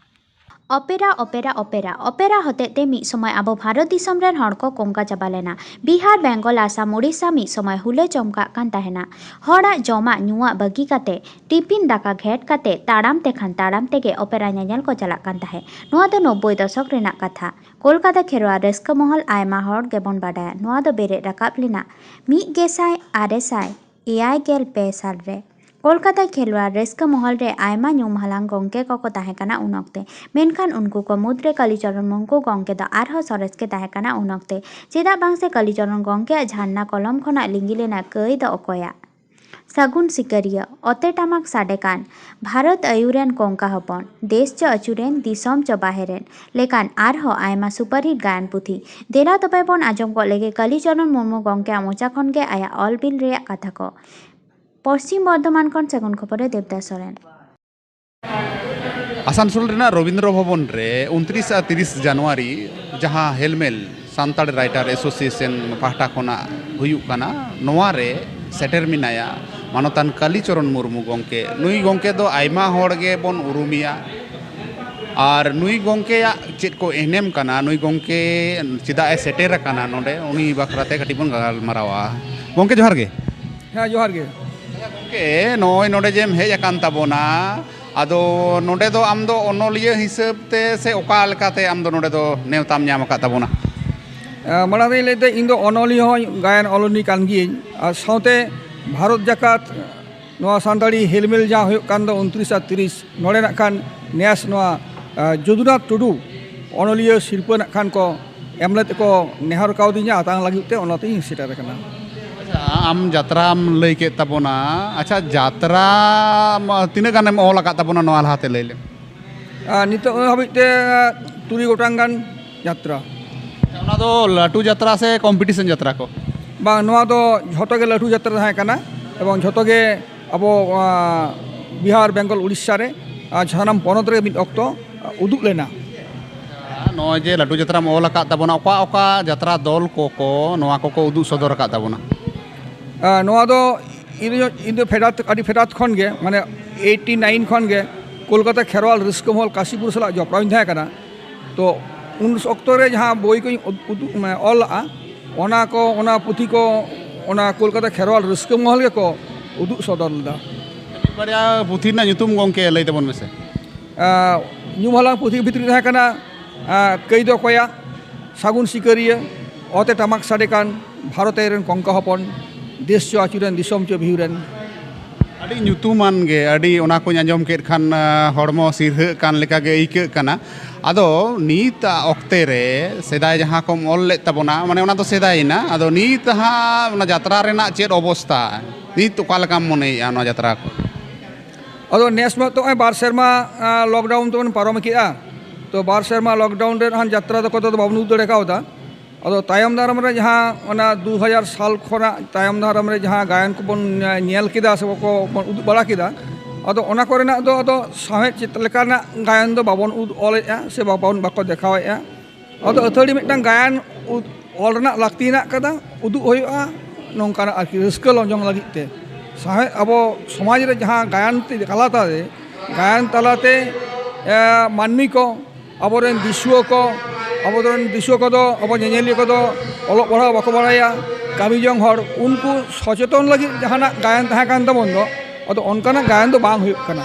ᱚᱯᱮᱨᱟ, ᱚᱯᱮᱨᱟ, ᱚᱯᱮᱨᱟ, ᱚᱯᱮᱨᱟ ᱦᱚᱛᱮᱡ ᱛᱮ ᱢᱤᱫ ᱥᱚᱢᱚᱭ ᱟᱵᱚ ᱵᱷᱟᱨᱚᱛ ᱫᱤᱥᱚᱢ ᱨᱮᱱ ᱦᱚᱲ ᱠᱚ ᱠᱚᱝᱠᱟ ᱪᱟᱵᱟ ᱞᱮᱱᱟ᱾ ᱵᱤᱦᱟᱨ, ᱵᱮᱝᱜᱚᱞ, ᱟᱥᱟᱢ, ᱳᱰᱤᱥᱟ ᱢᱤᱫ ᱥᱚᱢᱚᱭ ᱦᱩᱞᱟᱹ ᱪᱚᱢᱠᱟᱜ ᱠᱟᱱ ᱛᱟᱦᱮᱱᱟ᱾ ᱦᱚᱲᱟᱜ ᱡᱚᱢᱟᱜ ᱧᱩᱣᱟᱜ ᱵᱟᱹᱜᱤ ᱠᱟᱛᱮ, ᱴᱤᱯᱤᱱ ᱫᱟᱠᱟ ᱜᱷᱮᱸᱴ ᱠᱟᱛᱮ, ᱛᱟᱲᱟᱢ ᱛᱮᱠᱷᱟᱱ ᱛᱟᱲᱟᱢ ᱛᱮᱜᱮ ᱚᱯᱮᱨᱟ ᱧᱮᱧᱮᱞ ᱠᱚ ᱪᱟᱞᱟᱜ ᱠᱟᱱ ᱛᱟᱦᱮᱸᱫ᱾ ᱱᱚᱣᱟ ᱫᱚ ᱱᱚᱵᱵᱳᱭ ᱫᱚᱥᱚᱠ ᱨᱮᱱᱟᱜ ᱠᱟᱛᱷᱟ᱾ ᱠᱳᱞᱠᱟᱛᱟ ᱠᱷᱮᱨᱣᱟᱲ ᱨᱟᱹᱥᱠᱟᱹ ᱢᱚᱦᱚᱞ ᱟᱭᱢᱟ ᱦᱚᱲ ᱜᱮᱵᱚᱱ ᱵᱟᱰᱟᱭᱟ᱾ ᱱᱚᱣᱟ ᱫᱚ ᱵᱮᱨᱮᱫ ᱨᱟᱠᱟᱵ ᱞᱮᱱᱟ ᱢᱤᱫ ᱜᱮᱥᱟᱭ ᱟᱨᱮ ᱥᱟᱭ ᱮᱭᱟᱭ ᱜᱮᱞ ᱯᱮ ᱥᱟᱞ ᱨᱮ᱾ ᱠᱳᱞᱠᱟᱛᱟ ᱠᱷᱮᱞᱣᱟᱲ ᱨᱟᱹᱥᱠᱟᱹ ᱢᱚᱦᱚᱞ ᱨᱮ ᱟᱭᱢᱟ ᱧᱩᱢ ᱦᱟᱞᱟᱝ ᱜᱚᱢᱠᱮ ᱠᱚᱠᱚ ᱛᱟᱦᱮᱸ ᱠᱟᱱᱟ ᱩᱱ ᱚᱠᱛᱮ᱾ ᱢᱮᱱᱠᱷᱟᱱ ᱩᱱᱠᱩ ᱠᱚ ᱢᱩᱫᱽᱨᱮ ᱠᱟᱞᱤᱪᱚᱨᱚᱱ ᱢᱩᱨᱢᱩ ᱜᱚᱢᱠᱮ ᱫᱚ ᱟᱨᱦᱚᱸ ᱥᱚᱨᱮᱥ ᱜᱮ ᱛᱟᱦᱮᱸ ᱠᱟᱱᱟ ᱩᱱ ᱚᱠᱛᱮ᱾ ᱪᱮᱫᱟᱜ ᱵᱟᱝ ᱥᱮ ᱠᱟᱞᱤᱪᱚᱨᱚᱱ ᱜᱚᱢᱠᱮᱭᱟᱜ ᱡᱷᱟᱨᱱᱟ ᱠᱚᱞᱚᱢ ᱠᱷᱚᱱᱟᱜ ᱞᱤᱸᱜᱤ ᱞᱮᱱᱟ ᱠᱟᱹᱭ ᱫᱚ ᱚᱠᱚᱭᱟᱜ? ᱥᱟᱹᱜᱩᱱ ᱥᱤᱠᱟᱹᱨᱤᱭᱟᱹ, ᱚᱛᱮ ᱴᱟᱢᱟᱠ ᱥᱟᱰᱮ ᱠᱟᱱ, ᱵᱷᱟᱨᱚᱛ ᱟᱹᱭᱩᱨᱮᱱ ᱠᱚᱝᱠᱟ ᱦᱚᱯᱚᱱ, ᱫᱮᱥ ᱪᱚ ᱟᱹᱪᱩᱨᱮᱱ, ᱫᱤᱥᱚᱢ ᱪᱚ ᱵᱟᱦᱮᱨᱮᱱ ᱞᱮᱠᱟᱱ ᱟᱨᱦᱚᱸ ᱟᱭᱢᱟ ᱥᱩᱯᱟᱨᱦᱤᱴ ᱜᱟᱭᱟᱱ ᱯᱩᱛᱷᱤ᱾ ᱫᱮᱞᱟ ᱛᱚᱵᱮ ᱵᱚᱱ ᱟᱸᱡᱚᱢ ᱜᱚᱫ ᱞᱮᱜᱮ ᱠᱟᱞᱤᱪᱚᱨᱚᱱ ᱢᱩᱨᱢᱩ ᱜᱚᱢᱠᱮᱭᱟᱜ ᱢᱚᱪᱟ ᱠᱷᱚᱱ ᱜᱮ ᱟᱭᱟᱜ ᱚᱞ ᱵᱤᱞ ᱨᱮᱭᱟᱜ ᱠᱟᱛᱷᱟ ᱠᱚ᱾ ᱯᱚᱥᱪᱤᱢ ᱵᱚᱨᱫᱷᱚᱢᱟᱱ ᱠᱷᱚᱱ ᱥᱟᱹᱜᱩᱱ ᱠᱷᱚᱵᱚᱨ ᱨᱮ ᱫᱮᱵᱽᱫᱟᱥ ᱥᱚᱨᱮᱱ᱾ ᱟᱥᱟᱱᱥᱳᱞ ᱨᱮᱱᱟᱜ ᱨᱚᱵᱤᱱᱫᱨᱚ ᱵᱷᱚᱵᱚᱱ ᱨᱮ ᱩᱱᱛᱨᱤᱥ ᱟᱨ ᱛᱤᱨᱤᱥ ᱡᱟᱱᱩᱣᱟᱨᱤ ᱡᱟᱦᱟᱸ ᱦᱮᱞᱢᱮᱞ ᱥᱟᱱᱛᱟᱲ ᱨᱟᱭᱴᱟᱨ ᱮᱥᱳᱥᱤᱭᱮᱥᱚᱱ ᱯᱟᱦᱴᱟ ᱠᱷᱚᱱᱟᱜ ᱦᱩᱭᱩᱜ ᱠᱟᱱᱟ, ᱱᱚᱣᱟ ᱨᱮ ᱥᱮᱴᱮᱨ ᱢᱮᱱᱟᱭᱟ ᱢᱟᱱᱚᱛᱟᱱ ᱠᱟᱞᱤᱪᱚᱨᱚᱱ ᱢᱩᱨᱢᱩ ᱜᱚᱢᱠᱮ᱾ ᱱᱩᱭ ᱜᱚᱢᱠᱮ ᱫᱚ ᱟᱭᱢᱟ ᱦᱚᱲ ᱜᱮᱵᱚᱱ ᱩᱨᱩᱢᱮᱭᱟ, ᱟᱨ ᱱᱩᱭ ᱜᱚᱢᱠᱮᱭᱟᱜ ᱪᱮᱫ ᱠᱚ ᱮᱱᱮᱢ ᱠᱟᱱᱟ, ᱱᱩᱭ ᱜᱚᱢᱠᱮ ᱪᱮᱫᱟᱜ ᱮ ᱥᱮᱴᱮᱨ ᱟᱠᱟᱱᱟ ᱱᱚᱰᱮ, ᱩᱱᱤ ᱵᱟᱠᱷᱨᱟ ᱛᱮ ᱠᱟᱹᱴᱤᱡ ᱵᱚᱱ ᱜᱟᱞᱢᱟᱨᱟᱣᱟ᱾ ᱜᱚᱢᱠᱮ, ᱡᱚᱦᱟᱨ ᱜᱮ᱾ ᱦᱮᱸ, ᱡᱚᱦᱟᱨ ᱜᱮ᱾ ᱜᱚᱢᱠᱮ, ᱱᱚᱜᱼᱚᱭ ᱱᱚᱰᱮ ᱡᱮᱢ ᱦᱮᱡ ᱟᱠᱟᱱ ᱛᱟᱵᱚᱱᱟ, ᱟᱫᱚ ᱱᱚᱰᱮ ᱫᱚ ᱟᱢ ᱫᱚ ᱚᱱᱚᱞᱤᱭᱟᱹ ᱦᱤᱥᱟᱹᱵ ᱛᱮ ᱥᱮ ᱚᱠᱟ ᱞᱮᱠᱟᱛᱮ ᱟᱢ ᱫᱚ ᱱᱚᱰᱮ ᱫᱚ ᱱᱮᱣᱛᱟᱢ ᱧᱟᱢ ᱟᱠᱟᱫ ᱛᱟᱵᱚᱱᱟ? ᱮ, ᱢᱟᱲᱟᱝ ᱨᱮᱧ ᱞᱟᱹᱭ ᱛᱮ, ᱤᱧ ᱫᱚ ᱚᱱᱚᱞᱤᱭᱟᱹ ᱦᱚᱸ ᱜᱟᱭᱟᱱ ᱚᱞᱚᱱᱤ ᱠᱟᱱ ᱜᱤᱭᱟᱹᱧ, ᱟᱨ ᱥᱟᱶᱛᱮ ᱵᱷᱟᱨᱚᱛ ᱡᱟᱠᱟᱛ ᱱᱚᱣᱟ ᱥᱟᱱᱛᱟᱲᱤ ᱦᱮᱞᱢᱮᱞ ᱡᱟᱦᱟᱸ ᱦᱩᱭᱩᱜ ᱠᱟᱱ ᱫᱚ ᱩᱱᱛᱨᱤᱥ ᱟᱨ ᱛᱤᱨᱤᱥ, ᱱᱚᱰᱮ ᱱᱟᱜ ᱠᱷᱟᱱ ᱱᱮᱥ ᱱᱚᱣᱟ, ᱮ, ᱡᱚᱫᱩᱱᱟᱛᱷ ᱴᱩᱰᱩ ᱚᱱᱚᱞᱤᱭᱟᱹ ᱥᱤᱨᱯᱟᱹ ᱱᱟᱜ ᱠᱷᱟᱱ ᱠᱚ ᱮᱢ ᱞᱮᱫ ᱛᱮᱠᱚ ᱱᱮᱦᱚᱨ ᱠᱟᱣᱫᱤᱧᱟ, ᱟᱛᱟᱝ ᱞᱟᱹᱜᱤᱫ ᱛᱮ, ᱚᱱᱟᱛᱮᱧ ᱥᱮᱴᱮᱨ ᱟᱠᱟᱱᱟ᱾ ᱟᱪᱪᱷᱟ, ᱟᱢ ᱡᱟᱛᱨᱟᱢ ᱞᱟᱹᱭ ᱠᱮᱫ ᱛᱟᱵᱚᱱᱟ, ᱟᱪᱪᱷᱟ, ᱡᱟᱛᱨᱟ ᱢᱟ ᱛᱤᱱᱟᱹᱜ ᱜᱟᱱᱮᱢ ᱚᱞ ᱟᱠᱟᱫ ᱛᱟᱵᱚᱱᱟ ᱱᱚᱣᱟ ᱞᱟᱦᱟᱛᱮ, ᱞᱟᱹᱭ ᱞᱮᱢ? ᱟᱨ ᱱᱤᱛᱚᱜ ᱦᱟᱹᱵᱤᱡ ᱛᱮ ᱛᱩᱨᱩᱭ ᱜᱚᱴᱟᱝ ᱜᱟᱱ ᱡᱟᱛᱨᱟ᱾ ᱚᱱᱟ ᱫᱚ ᱞᱟᱹᱴᱩ ᱡᱟᱛᱨᱟ ᱥᱮ ᱠᱚᱢᱯᱤᱴᱤᱥᱚᱱ ᱡᱟᱛᱨᱟ ᱠᱚ? ᱵᱟᱝ, ᱱᱚᱣᱟ ᱫᱚ ᱡᱷᱚᱛᱚ ᱜᱮ ᱞᱟᱹᱴᱩ ᱡᱟᱛᱨᱟ ᱛᱟᱦᱮᱸ ᱠᱟᱱᱟ, ᱮᱵᱚᱝ ᱡᱷᱚᱛᱚ ᱜᱮ ᱟᱵᱚ, ᱟᱸ, ᱵᱤᱦᱟᱨ, ᱵᱮᱝᱜᱚᱞ, ᱩᱲᱤᱥᱥᱟ ᱨᱮ, ᱟᱨ ᱥᱟᱱᱟᱢ ᱯᱚᱱᱚᱛ ᱨᱮ ᱢᱤᱫ ᱚᱠᱛᱚ ᱩᱫᱩᱜ ᱞᱮᱱᱟ᱾ ᱱᱚᱜᱼᱚᱭ ᱡᱮ ᱞᱟᱹᱴᱩ ᱡᱟᱛᱨᱟᱢ ᱚᱞ ᱟᱠᱟᱫ ᱛᱟᱵᱚᱱᱟ, ᱚᱠᱟ ᱚᱠᱟ ᱡᱟᱛᱨᱟ ᱫᱚᱞ ᱠᱚᱠᱚ ᱱᱚᱣᱟ ᱠᱚᱠᱚ ᱩᱫᱩᱜ ᱥᱚᱫᱚᱨ ᱟᱠᱟᱫ ᱛᱟᱵᱚᱱᱟ? ᱟᱸ, ᱱᱚᱣᱟ ᱫᱚ ᱤᱧ ᱫᱚ, ᱤᱧ ᱫᱚ ᱯᱷᱮᱰᱟᱛ, ᱟᱹᱰᱤ ᱯᱷᱮᱰᱟᱛ ᱠᱷᱚᱱ ᱜᱮ, ᱢᱟᱱᱮ, ᱮᱭᱤᱴᱤ ᱱᱟᱭᱤᱱ ᱠᱷᱚᱱ ᱜᱮ ᱠᱳᱞᱠᱟᱛᱟ ᱠᱷᱮᱨᱣᱟᱞ ᱨᱟᱹᱥᱠᱟᱹ ᱢᱚᱦᱚᱞ ᱠᱟᱥᱤᱯᱩᱨ ᱥᱟᱞᱟᱜ ᱡᱚᱯᱲᱟᱣ ᱤᱧ ᱛᱟᱦᱮᱸ ᱠᱟᱱᱟ᱾ ᱛᱚ ᱩᱱ ᱚᱠᱛᱚ ᱨᱮ ᱡᱟᱦᱟᱸ ᱵᱳᱭ ᱠᱚᱧ ᱩᱫ-, ᱩᱫᱩᱜ, ᱢᱟᱱᱮ, ᱚᱞ ᱞᱟᱜᱼᱟ, ᱚᱱᱟ ᱠᱚ, ᱚᱱᱟ ᱯᱩᱛᱷᱤ ᱠᱚ, ᱚᱱᱟ ᱠᱳᱞᱠᱟᱛᱟ ᱠᱷᱮᱨᱣᱟᱞ ᱨᱟᱹᱥᱠᱟᱹ ᱢᱚᱦᱚᱞ ᱜᱮᱠᱚ ᱩᱫᱩᱜ ᱥᱚᱫᱚᱨ ᱞᱮᱫᱟ᱾ ᱢᱤᱫ ᱵᱟᱨᱭᱟ ᱯᱩᱛᱷᱤ ᱨᱮᱱᱟᱜ ᱧᱩᱛᱩᱢ ᱜᱚᱢᱠᱮ ᱞᱟᱹᱭ ᱛᱟᱵᱚᱱ ᱢᱮᱥᱮ᱾ ᱟᱸ, ᱧᱩᱢ ᱦᱟᱞᱟᱝ ᱯᱩᱛᱷᱤ ᱵᱷᱤᱛᱨᱤ ᱨᱮ ᱛᱟᱦᱮᱸ ᱠᱟᱱᱟ, ᱟᱸ, ᱠᱟᱹᱭ ᱫᱚ ᱚᱠᱚᱭᱟᱜ, ᱥᱟᱹᱜᱩᱱ ᱥᱤᱠᱟᱹᱨᱤᱭᱟᱹ, ᱚᱛᱮ ᱴᱟᱢᱟᱠ ᱥᱟᱰᱮ ᱠᱟᱱ, ᱵᱷᱟᱨᱚᱛ ᱟᱭᱳ ᱨᱮᱱ ᱠᱚᱝᱠᱟ ᱦᱚᱯᱚᱱ, ᱫᱮᱥ ᱪᱚ ᱟᱹᱪᱩᱨᱮᱱ ᱫᱤᱥᱚᱢ ᱪᱚ ᱵᱤᱦᱩᱨᱮᱱ᱾ ᱟᱹᱰᱤ ᱧᱩᱛᱩᱢᱟᱱ ᱜᱮ, ᱟᱹᱰᱤ, ᱚᱱᱟ ᱠᱚᱧ ᱟᱸᱡᱚᱢ ᱠᱮᱫ ᱠᱷᱟᱱ, ᱟᱸ, ᱦᱚᱲᱢᱚ ᱥᱤᱨᱦᱟᱹᱜ ᱠᱟᱱ ᱞᱮᱠᱟ ᱜᱮ ᱟᱹᱭᱠᱟᱹᱜ ᱠᱟᱱᱟ᱾ ᱟᱫᱚ ᱱᱤᱛ ᱚᱠᱛᱮ ᱨᱮ ᱥᱮᱫᱟᱭ ᱡᱟᱦᱟᱸ ᱠᱚᱢ ᱚᱞ ᱞᱮᱫ ᱛᱟᱵᱚᱱᱟ, ᱢᱟᱱᱮ, ᱚᱱᱟ ᱫᱚ ᱥᱮᱫᱟᱭᱮᱱᱟ, ᱟᱫᱚ ᱱᱤᱛ ᱦᱟᱸᱜ ᱚᱱᱟ ᱡᱟᱛᱨᱟ ᱨᱮᱱᱟᱜ ᱪᱮᱫ ᱚᱵᱚᱥᱛᱟ? ᱱᱤᱛ ᱚᱠᱟ ᱞᱮᱠᱟᱢ ᱢᱚᱱᱮᱭᱮᱫᱼᱟ ᱱᱚᱣᱟ ᱡᱟᱛᱨᱟ ᱠᱚ? ᱟᱫᱚ ᱱᱮᱥ ᱢᱟ ᱛᱚ ᱱᱚᱜᱼᱚᱭ ᱵᱟᱨ ᱥᱮᱨᱢᱟ, ᱟᱸ, ᱞᱚᱠᱰᱟᱣᱩᱱ ᱛᱮᱵᱚᱱ ᱯᱟᱨᱚᱢ ᱠᱮᱫᱼᱟ᱾ ᱛᱚ ᱵᱟᱨ ᱥᱮᱨᱢᱟ ᱞᱚᱠᱰᱟᱣᱩᱱ ᱨᱮ ᱱᱟᱦᱟᱜ ᱡᱟᱛᱨᱟ ᱫᱚ ᱠᱚᱫᱚ ᱵᱟᱵᱚᱱ ᱩᱫᱩᱜ ᱫᱟᱲᱮ ᱠᱟᱣᱫᱟ᱾ ᱟᱫᱚ ᱛᱟᱭᱚᱢ ᱫᱟᱨᱟᱢ ᱨᱮ ᱡᱟᱦᱟᱸ ᱚᱱᱟ ᱫᱩ ᱦᱟᱡᱟᱨ ᱥᱟᱞ ᱠᱷᱚᱱᱟᱜ ᱛᱟᱭᱚᱢ ᱫᱟᱨᱟᱢ ᱨᱮ ᱡᱟᱦᱟᱸ ᱜᱟᱭᱟᱱ ᱠᱚᱵᱚᱱ, ᱟᱸ, ᱧᱮᱞ ᱠᱮᱫᱟ ᱥᱮ ᱵᱟᱠᱚ, ᱵᱚᱱ ᱩᱫᱩᱜ ᱵᱟᱲᱟ ᱠᱮᱫᱟ, ᱟᱫᱚ ᱚᱱᱟ ᱠᱚᱨᱮᱱᱟᱜ ᱫᱚ ᱟᱫᱚ ᱥᱟᱶᱦᱮᱫ ᱪᱮᱫ ᱞᱮᱠᱟᱱᱟᱜ ᱜᱟᱭᱟᱱ ᱫᱚ ᱵᱟᱵᱚᱱ ᱩᱫᱩᱜ ᱚᱞᱮᱫᱼᱟ ᱥᱮ ᱵᱟᱵᱚᱱ, ᱵᱟᱠᱚ ᱫᱮᱠᱷᱟᱣᱮᱫᱼᱟ᱾ ᱟᱫᱚ ᱟᱹᱛᱷᱟᱹᱲᱤ ᱢᱤᱫᱴᱟᱝ ᱜᱟᱭᱟᱱ ᱚᱞ ᱨᱮᱱᱟᱜ ᱞᱟᱹᱠᱛᱤ ᱦᱮᱱᱟᱜ ᱠᱟᱫᱟ, ᱩᱫᱩᱜ ᱦᱩᱭᱩᱜᱼᱟ ᱱᱚᱝᱠᱟᱱᱟᱜ ᱟᱨᱠᱤ ᱨᱟᱹᱥᱠᱟᱹ ᱞᱚᱡᱚᱝ ᱞᱟᱹᱜᱤᱫ ᱛᱮ᱾ ᱥᱟᱶᱦᱮᱫ ᱟᱵᱚ ᱥᱚᱢᱟᱡᱽ ᱨᱮ ᱡᱟᱦᱟᱸ ᱜᱟᱭᱟᱱ ᱛᱮ, ᱛᱟᱞᱟᱛᱮ, ᱜᱟᱭᱟᱱ ᱛᱟᱞᱟᱛᱮ ᱮ, ᱢᱟᱹᱱᱢᱤ ᱠᱚ, ᱟᱵᱚᱨᱮᱱ ᱫᱤᱥᱩᱣᱟᱹ ᱠᱚ, ᱟᱵᱚᱨᱮᱱ ᱫᱤᱥᱩᱣᱟᱹ ᱠᱚᱫᱚ, ᱟᱵᱚ ᱧᱮᱧᱮᱞᱤᱭᱟᱹ ᱠᱚᱫᱚ ᱚᱞᱚᱜ ᱯᱟᱲᱦᱟᱣ ᱵᱟᱠᱚ ᱵᱟᱲᱟᱭᱟ, ᱠᱟᱹᱢᱤ ᱡᱚᱝ ᱦᱚᱲ, ᱩᱱᱠᱩ ᱥᱚᱪᱮᱛᱚᱱ ᱞᱟᱹᱜᱤᱫ ᱡᱟᱦᱟᱱᱟᱜ ᱜᱟᱭᱟᱱ ᱛᱟᱦᱮᱸ ᱠᱟᱱ ᱛᱟᱵᱚᱱ ᱫᱚ, ᱟᱫᱚ ᱚᱱᱠᱟᱱᱟᱜ ᱜᱟᱭᱟᱱ ᱫᱚ ᱵᱟᱝ ᱦᱩᱭᱩᱜ ᱠᱟᱱᱟ᱾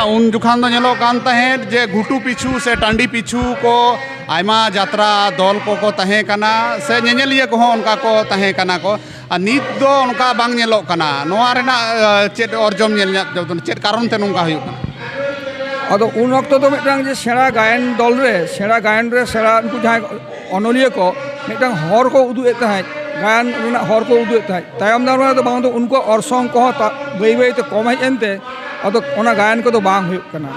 ᱩᱱ ᱡᱚᱠᱷᱟᱱ ᱫᱚ ᱧᱮᱞᱚᱜ ᱠᱟᱱ ᱛᱟᱦᱮᱸᱫ ᱡᱮ ᱜᱷᱩᱴᱩ ᱯᱤᱪᱷᱩ ᱥᱮ ᱴᱟᱺᱰᱤ ᱯᱤᱪᱷᱩ ᱠᱚ ᱟᱭᱢᱟ ᱡᱟᱛᱨᱟ ᱫᱚᱞ ᱠᱚᱠᱚ ᱛᱟᱦᱮᱸ ᱠᱟᱱᱟ ᱥᱮ ᱧᱮᱧᱮᱞᱤᱭᱟᱹ ᱠᱚᱦᱚᱸ ᱚᱱᱠᱟ ᱠᱚ ᱛᱟᱦᱮᱸ ᱠᱟᱱᱟ ᱠᱚ, ᱟᱨ ᱱᱤᱛ ᱫᱚ ᱚᱱᱠᱟ ᱵᱟᱝ ᱧᱮᱞᱚᱜ ᱠᱟᱱᱟ᱾ ᱱᱚᱣᱟ ᱨᱮᱱᱟᱜ, ᱮ, ᱪᱮᱫ ᱚᱨᱡᱚᱢ ᱧᱮᱞ ᱧᱟᱢ, ᱪᱮᱫ ᱠᱟᱨᱚᱱ ᱛᱮ ᱱᱚᱝᱠᱟ ᱦᱩᱭᱩᱜ ᱠᱟᱱᱟ? ᱟᱫᱚ ᱩᱱ ᱚᱠᱛᱚ ᱫᱚ ᱢᱤᱫᱴᱟᱝ ᱡᱮ ᱥᱮᱬᱟ ᱜᱟᱭᱟᱱ ᱫᱚᱞ ᱨᱮ, ᱥᱮᱬᱟ ᱜᱟᱭᱟᱱ ᱨᱮ, ᱥᱮᱬᱟ ᱩᱱᱠᱩ ᱡᱟᱦᱟᱸᱭ ᱚᱱᱚᱞᱤᱭᱟᱹ ᱠᱚ ᱢᱤᱫᱴᱟᱝ ᱦᱚᱨ ᱠᱚ ᱩᱫᱩᱜ ᱮᱫ ᱛᱟᱦᱮᱸᱫ, ᱜᱟᱭᱟᱱ ᱨᱮᱱᱟᱜ ᱦᱚᱨ ᱠᱚ ᱩᱫᱩᱜ ᱮᱫ ᱛᱟᱦᱮᱸᱫ᱾ ᱛᱟᱭᱚᱢ ᱫᱟᱨᱟᱢ ᱨᱮᱫᱚ ᱵᱟᱝ ᱫᱚ ᱩᱱᱠᱩᱣᱟᱜ ᱚᱨᱥᱚᱝ ᱠᱚᱦᱚᱸ ᱛᱟ-, ᱵᱟᱹᱭ ᱵᱟᱹᱭ ᱛᱮ ᱠᱚᱢ ᱦᱮᱡ ᱮᱱᱛᱮ, ᱟᱫᱚ ᱚᱱᱟ ᱜᱟᱭᱟᱱ ᱠᱚᱫᱚ ᱵᱟᱝ ᱦᱩᱭᱩᱜ ᱠᱟᱱᱟ᱾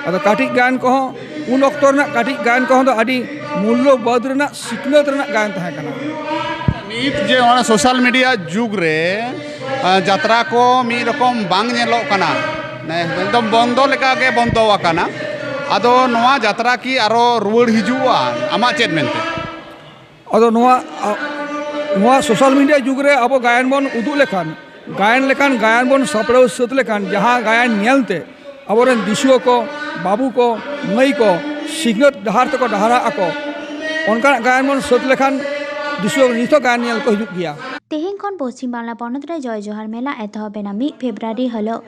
ᱟᱫᱚ ᱠᱟᱹᱴᱤᱡ ᱜᱟᱭᱟᱱ ᱠᱚᱦᱚᱸ, ᱩᱱ ᱚᱠᱛᱚ ᱨᱮᱱᱟᱜ ᱠᱟᱹᱴᱤᱡ ᱜᱟᱭᱟᱱ ᱠᱚᱦᱚᱸ ᱫᱚ ᱟᱹᱰᱤ ᱢᱩᱞᱞᱚᱵᱟᱹᱫ ᱨᱮᱱᱟᱜ ᱥᱤᱠᱷᱱᱟᱹᱛ ᱨᱮᱱᱟᱜ ᱜᱟᱭᱟᱱ ᱛᱟᱦᱮᱸ ᱠᱟᱱᱟ᱾ ᱱᱤᱛ ᱡᱮ ᱚᱱᱟ ᱥᱳᱥᱟᱞ ᱢᱤᱰᱤᱭᱟ ᱡᱩᱜᱽ ᱨᱮ, ᱟ, ᱡᱟᱛᱨᱟ ᱠᱚ ᱢᱤᱫ ᱨᱚᱠᱚᱢ ᱵᱟᱝ ᱧᱮᱞᱚᱜ ᱠᱟᱱᱟ, ᱢᱟᱱᱮ ᱮᱠᱫᱚᱢ ᱵᱚᱱᱫᱚ ᱞᱮᱠᱟ ᱜᱮ ᱵᱚᱱᱫᱚ ᱟᱠᱟᱱᱟ᱾ ᱟᱫᱚ ᱱᱚᱣᱟ ᱡᱟᱛᱨᱟ ᱠᱤ ᱟᱨᱚ ᱨᱩᱣᱟᱹᱲ ᱦᱤᱡᱩᱜᱼᱟ? ᱟᱢᱟᱜ ᱪᱮᱫ ᱢᱮᱱᱛᱮ? ᱟᱫᱚ ᱱᱚᱣᱟ, ᱟ, ᱱᱚᱣᱟ ᱥᱳᱥᱟᱞ ᱢᱤᱰᱤᱭᱟ ᱡᱩᱜᱽ ᱨᱮ ᱟᱵᱚ ᱜᱟᱭᱟᱱ ᱵᱚᱱ ᱩᱫᱩᱜ ᱞᱮᱠᱷᱟᱱ, ᱜᱟᱭᱟᱱ ᱞᱮᱠᱟᱱ ᱜᱟᱭᱟᱱ ᱵᱚᱱ ᱥᱟᱯᱲᱟᱣ ᱥᱟᱹᱛ ᱞᱮᱠᱷᱟᱱ, ᱡᱟᱦᱟᱸ ᱜᱟᱭᱟᱱ ᱧᱮᱞᱛᱮ ᱟᱵᱚᱨᱮᱱ ᱫᱤᱥᱩᱣᱟᱹ ᱠᱚ, ᱵᱟᱹᱵᱩ ᱠᱚ, ᱢᱟᱹᱭ ᱠᱚ ᱥᱤᱠᱷᱱᱟᱹᱛ ᱰᱟᱦᱟᱨ ᱛᱮᱠᱚ ᱰᱟᱦᱟᱨᱟᱜ ᱟᱠᱚ, ᱚᱱᱠᱟᱱᱟᱜ ᱜᱟᱭᱟᱱ ᱵᱚᱱ ᱥᱟᱹᱛ ᱞᱮᱠᱷᱟᱱ ᱫᱤᱥᱩᱣᱟᱹ ᱱᱤᱛ ᱦᱚᱸ ᱜᱟᱭᱟᱱ ᱧᱮᱞ ᱠᱚ ᱦᱤᱡᱩᱜ ᱜᱮᱭᱟ᱾ ᱛᱮᱦᱮᱧ ᱠᱷᱚᱱ ᱯᱚᱪᱷᱤᱢ ᱵᱟᱝᱞᱟ ᱯᱚᱱᱚᱛ ᱨᱮ ᱡᱚᱭ ᱡᱚᱦᱟᱨ ᱢᱮᱞᱟ ᱮᱛᱚᱦᱚᱵ ᱮᱱᱟ᱾ ᱢᱤᱫ ᱯᱷᱮᱵᱽᱨᱩᱣᱟᱨᱤ ᱦᱤᱞᱳᱜ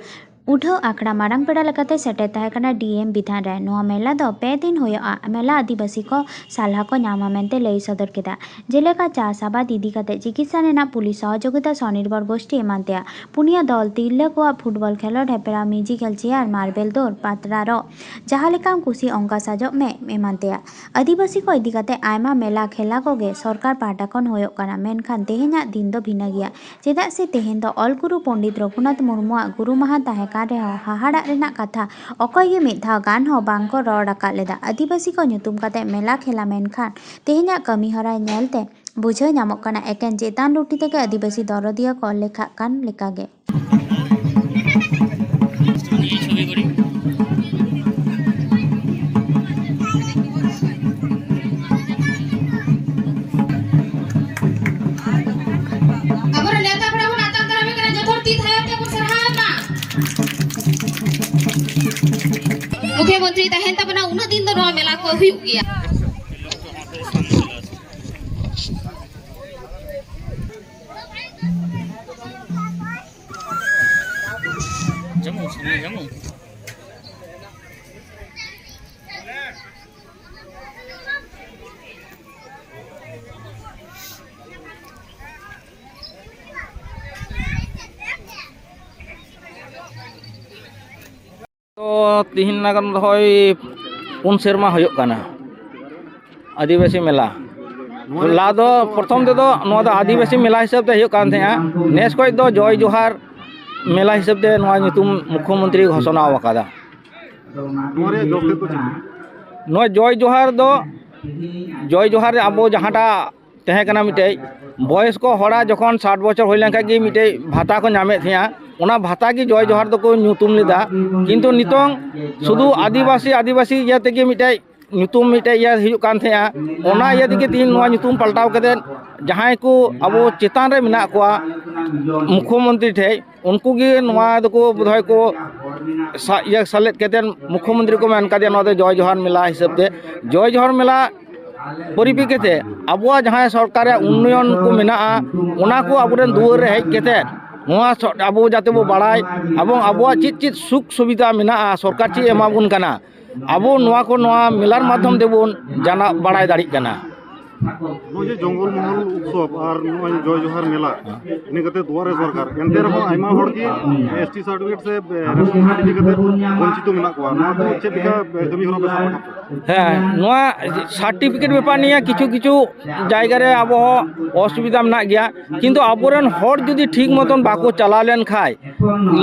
ᱩᱰᱷᱟᱹᱣ ᱟᱠᱷᱲᱟ ᱢᱟᱨᱟᱝ ᱯᱮᱲᱟ ᱞᱮᱠᱟᱛᱮ ᱥᱮᱴᱮᱨ ᱛᱟᱦᱮᱸ ᱠᱟᱱᱟ ᱰᱤ ᱮᱢ ᱵᱤᱫᱷᱟᱱ ᱨᱮ᱾ ᱱᱚᱣᱟ ᱢᱮᱞᱟ ᱫᱚ ᱯᱮ ᱫᱤᱱ ᱦᱩᱭᱩᱜᱼᱟ᱾ ᱢᱮᱞᱟ ᱟᱹᱫᱤᱵᱟᱹᱥᱤ ᱠᱚ ᱥᱟᱞᱦᱟ ᱠᱚ ᱧᱟᱢᱟ ᱢᱮᱱᱛᱮ ᱞᱟᱹᱭ ᱥᱚᱫᱚᱨ ᱠᱮᱫᱟ, ᱡᱮᱞᱮᱠᱟ ᱪᱟᱥ ᱟᱵᱟᱫ ᱤᱫᱤ ᱠᱟᱛᱮ ᱪᱤᱠᱤᱛᱥᱟ ᱨᱮᱱᱟᱜ ᱯᱩᱞᱤᱥ ᱥᱚᱦᱚᱡᱳᱜᱤᱛᱟ ᱥᱚᱱᱤᱨᱵᱷᱚᱨ ᱜᱳᱥᱴᱤ ᱮᱢᱟᱱ ᱛᱮᱭᱟᱜ᱾ ᱯᱩᱱᱭᱟ ᱫᱚᱞ ᱛᱤᱨᱞᱟᱹ ᱠᱚᱣᱟᱜ ᱯᱷᱩᱴᱵᱚᱞ ᱠᱷᱮᱞᱳᱰ ᱦᱮᱯᱨᱟᱣ, ᱢᱤᱣᱡᱤᱠᱮᱞ ᱪᱮᱭᱟᱨ, ᱢᱟᱨᱵᱮᱞ ᱫᱟᱹᱲ, ᱯᱟᱛᱲᱟ ᱨᱚᱜ, ᱡᱟᱦᱟᱸ ᱞᱮᱠᱟᱢ ᱠᱩᱥᱤ ᱚᱱᱠᱟ ᱥᱟᱡᱚᱜ ᱢᱮ ᱮᱢᱟᱱ ᱛᱮᱭᱟᱜ᱾ ᱟᱹᱫᱤᱵᱟᱹᱥᱤ ᱠᱚ ᱤᱫᱤ ᱠᱟᱛᱮ ᱟᱭᱢᱟ ᱢᱮᱞᱟ ᱠᱷᱮᱞᱟ ᱠᱚᱜᱮ ᱥᱚᱨᱠᱟᱨ ᱯᱟᱦᱴᱟ ᱠᱷᱚᱱ ᱦᱩᱭᱩᱜ ᱠᱟᱱᱟ, ᱢᱮᱱᱠᱷᱟᱱ ᱛᱮᱦᱮᱧᱟᱜ ᱫᱤᱱ ᱫᱚ ᱵᱷᱤᱱᱟᱹ ᱜᱮᱭᱟ᱾ ᱪᱮᱫᱟᱜ ᱥᱮ ᱛᱮᱦᱮᱧ ᱫᱚ ᱚᱞ ᱜᱩᱨᱩ ᱯᱚᱱᱰᱤᱛ ᱨᱚᱜᱷᱩᱱᱟᱛᱷ ᱢᱩᱨᱢᱩᱣᱟᱜ ᱜᱩᱨᱩ ᱢᱟᱦᱟ ᱛᱟᱦᱮᱸ ᱠᱟᱱ ᱨᱮᱦᱚᱸ ᱦᱟᱦᱟᱲᱟᱜ ᱨᱮᱱᱟᱜ ᱠᱟᱛᱷᱟ ᱚᱠᱚᱭ ᱜᱮ ᱢᱤᱫ ᱫᱷᱟᱣ ᱜᱟᱱ ᱦᱚᱸ ᱵᱟᱝ ᱠᱚ ᱨᱚᱲ ᱟᱠᱟᱫ ᱞᱮᱫᱟ᱾ ᱟᱹᱫᱤᱵᱟᱹᱥᱤ ᱠᱚ ᱧᱩᱛᱩᱢ ᱠᱟᱛᱮ ᱢᱮᱞᱟ ᱠᱷᱮᱞᱟ, ᱢᱮᱱᱠᱷᱟᱱ ᱛᱮᱦᱮᱧᱟᱜ ᱠᱟᱹᱢᱤ ᱦᱚᱨᱟ ᱧᱮᱞᱛᱮ ᱵᱩᱡᱷᱟᱹᱣ ᱧᱟᱢᱚᱜ ᱠᱟᱱᱟ ᱮᱠᱮᱱ ᱪᱮᱛᱟᱱ ᱞᱩᱴᱤ ᱛᱮᱜᱮ ᱟᱹᱫᱤᱵᱟᱹᱥᱤ ᱫᱚᱨᱚᱫᱤᱭᱟᱹ ᱠᱚ ᱞᱮᱠᱷᱟᱜ ᱠᱟᱱ ᱞᱮᱠᱟᱜᱮ᱾ ᱛᱤ ᱛᱷᱟᱭᱚ ᱛᱮᱵᱚᱱ ᱥᱟᱨᱦᱟᱣ ᱮᱢᱟ᱾ ᱢᱩᱠᱷᱭᱚᱢᱚᱱᱛᱨᱤ ᱛᱟᱦᱮᱱ ᱛᱟᱵᱚᱱᱟ, ᱩᱱᱟᱹᱜ ᱫᱤᱱ ᱫᱚ ᱱᱚᱣᱟ ᱢᱮᱞᱟ ᱠᱚ ᱦᱩᱭᱩᱜ ᱜᱮᱭᱟ᱾ ᱡᱮᱢᱚᱱ, ᱥᱟᱢᱱᱮ ᱡᱮᱢᱚᱱ᱾ ᱛᱚ ᱛᱤᱦᱤᱧ ᱱᱟᱜᱟᱢ ᱫᱚᱦᱚᱭ ᱯᱩᱱ ᱥᱮᱨᱢᱟ ᱦᱩᱭᱩᱜ ᱠᱟᱱᱟ ᱟᱹᱫᱤᱵᱟᱹᱥᱤ ᱢᱮᱞᱟ᱾ ᱞᱟᱦᱟ ᱫᱚ ᱯᱨᱚᱛᱷᱚᱢ ᱛᱮᱫᱚ ᱱᱚᱣᱟ ᱫᱚ ᱟᱹᱫᱤᱵᱟᱹᱥᱤ ᱢᱮᱞᱟ ᱦᱤᱥᱟᱹᱵ ᱛᱮ ᱦᱩᱭᱩᱜ ᱠᱟᱱ ᱛᱟᱦᱮᱸᱜᱼᱟ᱾ ᱱᱮᱥ ᱠᱷᱚᱡ ᱫᱚ ᱡᱚᱭ ᱡᱚᱦᱟᱨ ᱢᱮᱞᱟ ᱦᱤᱥᱟᱹᱵ ᱛᱮ ᱱᱚᱣᱟ ᱧᱩᱛᱩᱢ ᱢᱩᱠᱷᱭᱚᱢᱚᱱᱛᱨᱤ ᱜᱷᱳᱥᱚᱱᱟ ᱟᱠᱟᱫᱟ᱾ ᱱᱚᱣᱟ ᱨᱮᱭᱟᱜ ᱡᱚᱥ ᱛᱮᱫ ᱫᱚ ᱪᱮᱫ? ᱱᱚᱣᱟ ᱡᱚᱭ ᱡᱚᱦᱟᱨ ᱫᱚ, ᱡᱚᱭ ᱡᱚᱦᱟᱨ ᱨᱮ ᱟᱵᱚ ᱡᱟᱦᱟᱸᱴᱟᱜ ᱛᱟᱦᱮᱸ ᱠᱟᱱᱟ ᱢᱤᱫᱴᱮᱡ, ᱵᱚᱭᱚᱥ ᱠᱚ ᱦᱚᱲᱟᱜ ᱡᱚᱠᱷᱚᱱ ᱥᱟᱴ ᱵᱚᱪᱷᱚᱨ ᱦᱩᱭ ᱞᱮᱱᱠᱷᱟᱱ ᱜᱮ ᱢᱤᱫᱴᱮᱡ ᱵᱷᱟᱛᱟ ᱠᱚ ᱧᱟᱢᱮᱫ ᱛᱟᱦᱮᱸᱜᱼᱟ, ᱚᱱᱟ ᱵᱷᱟᱛᱟ ᱜᱮ ᱡᱚᱭ ᱡᱚᱦᱟᱨ ᱫᱚᱠᱚ ᱧᱩᱛᱩᱢ ᱞᱮᱫᱟ᱾ ᱠᱤᱱᱛᱩ ᱱᱤᱛᱚᱝ ᱥᱩᱫᱷᱩ ᱟᱹᱫᱤᱵᱟᱹᱥᱤ, ᱟᱹᱫᱤᱵᱟᱹᱥᱤ ᱤᱭᱟᱹ ᱛᱮᱜᱮ ᱢᱤᱫᱴᱮᱡ ᱧᱩᱛᱩᱢ ᱢᱤᱫᱴᱮᱡ ᱤᱭᱟᱹ ᱦᱩᱭᱩᱜ ᱠᱟᱱ ᱛᱟᱦᱮᱸᱜᱼᱟ᱾ ᱚᱱᱟ ᱤᱭᱟᱹ ᱛᱮᱜᱮ ᱛᱤᱦᱤᱧ ᱱᱚᱣᱟ ᱧᱩᱛᱩᱢ ᱯᱟᱞᱴᱟᱣ ᱠᱟᱛᱮᱫ ᱡᱟᱦᱟᱸᱭ ᱠᱚ ᱟᱵᱚ ᱪᱮᱛᱟᱱ ᱨᱮ ᱢᱮᱱᱟᱜ ᱠᱚᱣᱟ ᱢᱩᱠᱷᱭᱚᱢᱚᱱᱛᱨᱤ ᱴᱷᱮᱡ, ᱩᱱᱠᱩ ᱜᱮ ᱱᱚᱣᱟ ᱫᱚᱠᱚ ᱵᱳᱫᱷᱚᱭ ᱠᱚ ᱥᱟ-, ᱤᱭᱟᱹ ᱥᱮᱞᱮᱫ ᱠᱟᱛᱮᱫ ᱢᱩᱠᱷᱭᱚᱢᱚᱱᱛᱨᱤ ᱠᱚ ᱢᱮᱱ ᱠᱟᱫᱮᱭᱟ ᱱᱚᱣᱟ ᱫᱚ ᱡᱚᱭ ᱡᱚᱦᱟᱨ ᱢᱮᱞᱟ ᱦᱤᱥᱟᱹᱵ ᱛᱮ᱾ ᱡᱚᱭ ᱡᱚᱦᱟᱨ ᱢᱮᱞᱟ ᱯᱚᱨᱤᱯᱮᱠᱠᱷᱤᱛᱮ ᱟᱵᱚᱣᱟᱜ ᱡᱟᱦᱟᱸᱭ ᱥᱚᱨᱠᱟᱨ ᱨᱮᱭᱟᱜ ᱩᱱᱱᱚᱭᱚᱱ ᱠᱚ ᱢᱮᱱᱟᱜᱼᱟ, ᱚᱱᱟ ᱠᱚ ᱟᱵᱚᱨᱮᱱ ᱫᱩᱣᱟᱹᱨ ᱨᱮ ᱦᱮᱡ ᱠᱟᱛᱮᱫ ᱱᱚᱣᱟ ᱥᱚ-, ᱟᱵᱚ ᱡᱟᱛᱮ ᱵᱚ ᱵᱟᱲᱟᱭ ᱮᱵᱚᱝ ᱟᱵᱚᱣᱟᱜ ᱪᱮᱫ ᱪᱮᱫ ᱥᱩᱠ ᱥᱩᱵᱤᱫᱷᱟ ᱢᱮᱱᱟᱜᱼᱟ, ᱥᱚᱨᱠᱟᱨ ᱪᱮᱫ ᱮ ᱮᱢᱟ ᱵᱚᱱ ᱠᱟᱱᱟ, ᱟᱵᱚ ᱱᱚᱣᱟ ᱠᱚ ᱱᱚᱣᱟ ᱢᱮᱞᱟᱨ ᱢᱟᱫᱽᱫᱷᱚᱢ ᱛᱮᱵᱚᱱ ᱡᱟᱱᱟᱣ ᱵᱟᱲᱟᱭ ᱫᱟᱲᱮᱭᱟᱜ ᱠᱟᱱᱟ᱾ ᱱᱚᱜᱼᱚᱭ ᱡᱮ ᱡᱚᱝᱜᱚᱞ ᱢᱚᱦᱚᱞ ᱩᱛᱥᱚᱵ ᱟᱨ ᱱᱚᱜᱼᱚᱭ ᱡᱚᱭ ᱡᱚᱦᱟᱨ ᱢᱮᱞᱟ, ᱤᱱᱟᱹ ᱠᱟᱛᱮ ᱫᱩᱣᱟᱨᱮ ᱥᱚᱨᱠᱟᱨ, ᱮᱱᱛᱮ ᱨᱮᱦᱚᱸ ᱟᱭᱢᱟ ᱦᱚᱲ ᱜᱮ ᱮᱥ ᱴᱤ ᱥᱟᱨᱴᱤᱯᱷᱤᱠᱮᱴ ᱥᱮ ᱨᱮᱥᱚᱱ ᱠᱟᱨᱰ ᱤᱫᱤ ᱠᱟᱛᱮ ᱵᱚᱧᱪᱤᱛᱚ ᱢᱮᱱᱟᱜ ᱠᱚᱣᱟ᱾ ᱱᱚᱣᱟ ᱫᱚ ᱪᱮᱫ ᱞᱮᱠᱟ ᱠᱟᱹᱢᱤ ᱦᱚᱨᱟ ᱯᱮ ᱥᱟᱵ ᱨᱟᱠᱟᱵ ᱠᱟᱱᱟ? ᱦᱮᱸ, ᱱᱚᱣᱟ ᱥᱟᱨᱴᱤᱯᱷᱤᱠᱮᱴ ᱵᱮᱯᱟᱨ ᱱᱤᱭᱮ ᱠᱤᱪᱷᱩ ᱠᱤᱪᱷᱩ ᱡᱟᱭᱜᱟ ᱨᱮ ᱟᱵᱚ ᱦᱚᱸ ᱚᱥᱩᱵᱤᱫᱷᱟ ᱢᱮᱱᱟᱜ ᱜᱮᱭᱟ, ᱠᱤᱱᱛᱩ ᱟᱵᱚᱨᱮᱱ ᱦᱚᱲ ᱡᱩᱫᱤ ᱴᱷᱤᱠ ᱢᱚᱛᱚᱱ ᱵᱟᱠᱚ ᱪᱟᱞᱟᱣ ᱞᱮᱱ ᱠᱷᱟᱡ,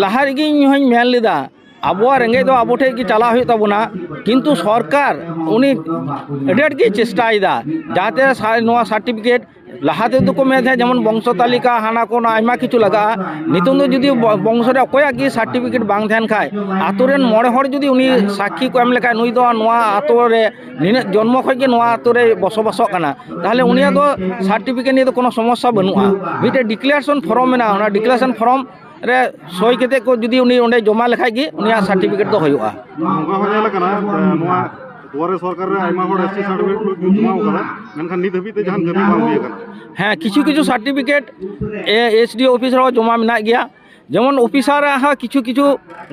ᱞᱟᱦᱟ ᱨᱮᱜᱮ ᱤᱧ ᱦᱚᱸᱧ ᱢᱮᱱ ᱞᱮᱫᱟ, ᱟᱵᱚᱣᱟᱜ ᱨᱮᱸᱜᱮᱡ ᱫᱚ ᱟᱵᱚ ᱴᱷᱮᱡ ᱜᱮ ᱪᱟᱞᱟᱣ ᱦᱩᱭᱩᱜ ᱛᱟᱵᱚᱱᱟ, ᱠᱤᱱᱛᱩ ᱥᱚᱨᱠᱟᱨ ᱩᱱᱤ ᱟᱹᱰᱤ ᱟᱸᱴ ᱜᱮᱭ ᱪᱮᱥᱴᱟᱭᱮᱫᱟ ᱡᱟᱦᱟᱸᱛᱮ ᱥᱟ-, ᱱᱚᱣᱟ ᱥᱟᱨᱴᱤᱯᱷᱤᱠᱮᱴ ᱞᱟᱦᱟ ᱛᱮᱫᱚ ᱠᱚ ᱢᱮᱱ ᱛᱟᱦᱮᱸᱫ ᱡᱮᱢᱚᱱ ᱵᱚᱝᱥᱚ ᱛᱟᱞᱤᱠᱟ ᱦᱟᱱᱟ ᱠᱚ ᱱᱟ ᱟᱭᱢᱟ ᱠᱤᱪᱷᱩ ᱞᱟᱜᱟᱜᱼᱟ᱾ ᱱᱤᱛᱚᱝ ᱫᱚ ᱡᱩᱫᱤ ᱵᱚ-, ᱵᱚᱝᱥᱚ ᱨᱮ ᱚᱠᱚᱭᱟᱜ ᱜᱮ ᱥᱟᱨᱴᱤᱯᱷᱤᱠᱮᱴ ᱵᱟᱝ ᱛᱟᱦᱮᱱ ᱠᱷᱟᱡ, ᱟᱛᱳ ᱨᱮᱱ ᱢᱚᱬᱮ ᱦᱚᱲ ᱡᱩᱫᱤ ᱩᱱᱤ ᱥᱟᱹᱠᱷᱤ ᱠᱚ ᱮᱢ ᱞᱮᱠᱷᱟᱡ ᱱᱩᱭ ᱫᱚ ᱱᱚᱣᱟ ᱟᱛᱳ ᱨᱮ ᱱᱤᱱᱟᱹᱜ ᱡᱚᱱᱢᱚ ᱠᱷᱚᱡ ᱜᱮ ᱱᱚᱣᱟ ᱟᱛᱳ ᱨᱮ ᱵᱚᱥᱚᱵᱟᱥᱚᱜ ᱠᱟᱱᱟ, ᱛᱟᱦᱚᱞᱮ ᱩᱱᱤᱭᱟᱜ ᱫᱚ ᱥᱟᱨᱴᱤᱯᱷᱤᱠᱮᱴ ᱱᱤᱭᱮ ᱫᱚ ᱠᱳᱱᱳ ᱥᱚᱢᱚᱥᱥᱟ ᱵᱟᱹᱱᱩᱜᱼᱟ᱾ ᱢᱤᱫᱴᱮᱡ ᱰᱤᱠᱞᱟᱨᱮᱥᱚᱱ ᱯᱷᱚᱨᱚᱢ ᱢᱮᱱᱟᱜᱼᱟ, ᱚᱱᱟ ᱰᱤᱠᱞᱟᱨᱮᱥᱚᱱ ᱯᱷᱚᱨᱚᱢ ᱨᱮ ᱥᱳᱭ ᱠᱟᱛᱮ ᱠᱚ ᱡᱩᱫᱤ ᱩᱱᱤ ᱚᱸᱰᱮ ᱡᱚᱢᱟ ᱞᱮᱠᱷᱟᱡ ᱜᱮ ᱩᱱᱤᱭᱟᱜ ᱥᱟᱨᱴᱤᱯᱷᱤᱠᱮᱴ ᱫᱚ ᱦᱩᱭᱩᱜᱼᱟ᱾ ᱱᱚᱝᱠᱟ ᱦᱚᱸ ᱧᱮᱞ ᱟᱠᱟᱱᱟ, ᱱᱚᱣᱟ ᱫᱩᱣᱟᱨᱮ ᱥᱚᱨᱠᱟᱨ ᱨᱮ ᱟᱭᱢᱟ ᱦᱚᱲ ᱮᱥ ᱴᱤ ᱥᱟᱨᱴᱤᱯᱷᱤᱠᱮᱴ ᱠᱚ ᱡᱚᱢᱟ ᱟᱠᱟᱫᱟ, ᱢᱮᱱᱠᱷᱟᱱ ᱱᱤᱛ ᱦᱟᱹᱵᱤᱡ ᱛᱮ ᱡᱟᱦᱟᱱ ᱠᱟᱹᱢᱤ ᱵᱟᱝ ᱦᱩᱭ ᱟᱠᱟᱱᱟ᱾ ᱦᱮᱸ, ᱠᱤᱪᱷᱩ ᱠᱤᱪᱷᱩ certificate S D O office ᱨᱮᱦᱚᱸ ᱡᱚᱢᱟ ᱢᱮᱱᱟᱜ ᱜᱮᱭᱟ᱾ ᱡᱮᱢᱚᱱ ᱚᱯᱷᱤᱥᱟᱨᱟᱜ ᱦᱚᱸ ᱠᱤᱪᱷᱩ ᱠᱤᱪᱷᱩ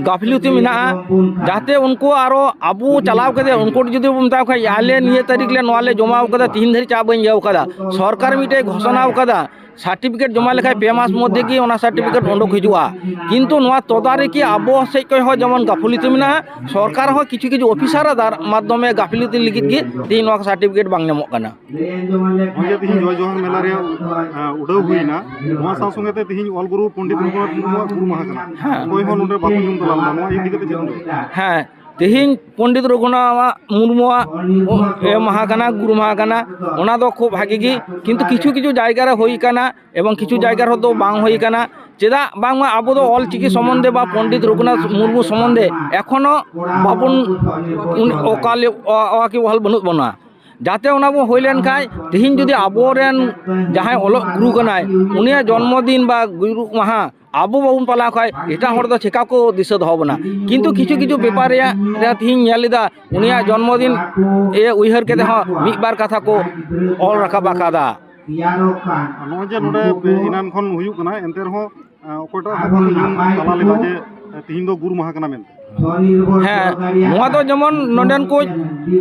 ᱜᱟᱹᱯᱷᱤᱞᱚᱛᱤ ᱢᱮᱱᱟᱜᱼᱟ, ᱡᱟᱛᱮ ᱩᱱᱠᱩ ᱟᱨᱚ ᱟᱵᱚ ᱪᱟᱞᱟᱣ ᱠᱟᱛᱮ ᱩᱱᱠᱩ ᱡᱩᱫᱤ ᱵᱚᱱ ᱢᱮᱛᱟ ᱠᱚ ᱠᱷᱟᱡ, "ᱟᱞᱮ ᱱᱤᱭᱟᱹ ᱛᱟᱹᱨᱤᱠᱷ ᱞᱮ ᱱᱚᱣᱟ ᱞᱮ ᱡᱚᱢᱟ ᱟᱠᱟᱫᱟ, ᱛᱤᱦᱤᱧ ᱫᱷᱟᱹᱨᱤᱡ ᱪᱟ ᱵᱟᱹᱧ ᱤᱭᱟᱹ ᱟᱠᱟᱫᱟ, ᱥᱚᱨᱠᱟᱨ ᱢᱤᱫᱴᱮᱡ ᱜᱷᱳᱥᱚᱱᱟ ᱟᱠᱟᱫᱟ, ᱥᱟᱨᱴᱤᱯᱷᱤᱠᱮᱴ ᱡᱚᱢᱟ ᱞᱮᱠᱷᱟᱡ ᱯᱮ ᱢᱟᱥ ᱢᱚᱫᱽᱫᱷᱮ ᱜᱮ ᱚᱱᱟ ᱥᱟᱨᱴᱤᱯᱷᱤᱠᱮᱴ ᱩᱰᱩᱠ ᱦᱤᱡᱩᱜᱼᱟ", ᱠᱤᱱᱛᱩ ᱱᱚᱣᱟ ᱛᱚᱫᱟᱨᱤᱠᱤ ᱟᱵᱚ ᱥᱮᱫ ᱠᱷᱚᱡ ᱦᱚᱸ ᱡᱮᱢᱚᱱ ᱜᱟᱹᱯᱷᱤᱞᱚᱛᱤ ᱢᱮᱱᱟᱜᱼᱟ, ᱥᱚᱨᱠᱟᱨ ᱦᱚᱸ ᱠᱤᱪᱷᱩ ᱠᱤᱪᱷᱩ ᱚᱯᱷᱤᱥᱟᱨᱟᱜ ᱫᱟᱨ ᱢᱟᱫᱽᱫᱷᱚᱢᱮ ᱜᱟᱹᱯᱷᱤᱞᱚᱛᱤ ᱞᱟᱹᱜᱤᱫ ᱜᱮ ᱛᱮᱦᱮᱧ ᱱᱚᱣᱟ ᱥᱟᱨᱴᱤᱯᱷᱤᱠᱮᱴ ᱵᱟᱝ ᱧᱟᱢᱚᱜ ᱠᱟᱱᱟ᱾ ᱱᱚᱜᱼᱚᱭ ᱡᱮ ᱛᱤᱦᱤᱧ ᱡᱚᱭ ᱡᱚᱦᱟᱨ ᱢᱮᱞᱟ ᱨᱮᱭᱟᱜ, ᱮ, ᱩᱰᱟᱹᱣ ᱦᱩᱭᱱᱟ, ᱱᱚᱣᱟ ᱥᱟᱶ ᱥᱚᱸᱜᱮ ᱛᱮ ᱛᱤᱦᱤᱧ ᱚᱞ ᱜᱩᱨᱩ ᱯᱚᱱᱰᱤᱛ ᱨᱚᱜᱷᱩᱱᱟᱛᱷ ᱢᱩᱨᱢᱩᱣᱟᱜ ᱜᱩᱨ ᱢᱟᱦᱟ ᱠᱟᱱᱟ᱾ ᱦᱮᱸ᱾ ᱚᱠᱚᱭ ᱦᱚᱸ ᱱᱚᱰᱮ ᱵᱟᱠᱚ ᱧᱩᱢ ᱛᱟᱞᱟᱝ ᱮᱫᱟ, ᱱᱚᱣᱟ ᱤᱫᱤ ᱠᱟᱛᱮ ᱪᱮᱫ ᱮᱢ ᱞᱟᱹᱭᱟ? ᱦᱮᱸ, ᱛᱮᱦᱮᱧ ᱯᱚᱱᱰᱤᱛ ᱨᱚᱜᱷᱩᱱᱟᱛᱷ ᱢᱩᱨᱢᱩᱣᱟᱜ ᱮ ᱢᱟᱦᱟ ᱠᱟᱱᱟ, ᱜᱩᱨ ᱢᱟᱦᱟ ᱠᱟᱱᱟ, ᱚᱱᱟ ᱫᱚ ᱠᱷᱩᱵ ᱵᱷᱟᱜᱤ ᱜᱮ, ᱠᱤᱱᱛᱩ ᱠᱤᱪᱷᱩ ᱠᱤᱪᱷᱩ ᱡᱟᱭᱜᱟ ᱨᱮ ᱦᱩᱭ ᱠᱟᱱᱟ ᱮᱵᱚᱝ ᱠᱤᱪᱷᱩ ᱡᱟᱭᱜᱟ ᱨᱮᱫᱚ ᱵᱟᱝ ᱦᱩᱭ ᱠᱟᱱᱟ᱾ ᱪᱮᱫᱟᱜ ᱵᱟᱝᱢᱟ ᱟᱵᱚ ᱫᱚ ᱚᱞ ᱪᱤᱠᱤ ᱥᱚᱢᱵᱚᱱᱫᱷᱮ ᱵᱟ ᱯᱚᱱᱰᱤᱛ ᱨᱚᱜᱷᱩᱱᱟᱛᱷ ᱢᱩᱨᱢᱩ ᱥᱚᱢᱵᱚᱱᱫᱷᱮ ᱮᱠᱷᱚᱱᱳ ᱵᱟᱵᱚᱱ ᱩᱱ-, ᱚᱠᱟ ᱞᱮ-, ᱚ-, ᱚᱠᱟ ᱠᱤ ᱚᱞ ᱵᱟᱹᱱᱩᱜ ᱵᱚᱱᱟ᱾ ᱡᱟᱛᱮ ᱚᱱᱟ ᱵᱚᱱ ᱦᱩᱭ ᱞᱮᱱᱠᱷᱟᱡ ᱛᱤᱦᱤᱧ ᱡᱩᱫᱤ ᱟᱵᱚᱨᱮᱱ ᱡᱟᱦᱟᱸᱭ ᱚᱞᱚᱜ ᱜᱩᱨᱩ ᱠᱟᱱᱟᱭ, ᱩᱱᱤᱭᱟᱜ ᱡᱚᱱᱢᱚ ᱫᱤᱱ ᱵᱟ ᱜᱩᱨᱩ ᱢᱟᱦᱟ ᱟᱵᱚ ᱵᱟᱵᱚᱱ ᱯᱟᱞᱟᱣ ᱠᱷᱟᱡ ᱮᱴᱟᱜ ᱦᱚᱲ ᱫᱚ ᱪᱮᱠᱟ ᱠᱚ ᱫᱤᱥᱟᱹ ᱫᱚᱦᱚ ᱵᱚᱱᱟ? ᱠᱤᱱᱛᱩ ᱠᱤᱪᱷᱩ ᱠᱤᱪᱷᱩ ᱵᱮᱯᱟᱨ ᱨᱮᱭᱟᱜ ᱨᱮ ᱛᱤᱦᱤᱧ ᱧᱮᱞ ᱮᱫᱟ, ᱩᱱᱤᱭᱟᱜ ᱡᱚᱱᱢᱚ ᱫᱤᱱ ᱮ ᱩᱭᱦᱟᱹᱨ ᱠᱟᱛᱮ ᱦᱚᱸ ᱢᱤᱫ ᱵᱟᱨ ᱠᱟᱛᱷᱟ ᱠᱚ ᱚᱞ ᱨᱟᱠᱟᱵ ᱟᱠᱟᱫᱟ᱾ ᱱᱚᱜᱼᱚᱭ ᱡᱮ ᱱᱚᱰᱮ ᱮᱱᱟᱱ ᱠᱷᱚᱱ ᱦᱩᱭᱩᱜ ᱠᱟᱱᱟ, ᱮᱱᱛᱮ ᱨᱮᱦᱚᱸ, ᱮ, ᱚᱠᱚᱭᱴᱟᱜ ᱦᱚᱸ ᱵᱟᱠᱚ ᱧᱩᱢ ᱛᱟᱞᱟ ᱞᱮᱫᱟ ᱡᱮ, ᱮ, ᱛᱤᱦᱤᱧ ᱫᱚ ᱜᱩᱨ ᱢᱟᱦᱟ ᱠᱟᱱᱟ ᱢᱮᱱᱛᱮ᱾ ᱦᱮᱸ, ᱱᱚᱣᱟ ᱫᱚ ᱡᱮᱢᱚᱱ ᱱᱚᱰᱮᱱ ᱠᱚ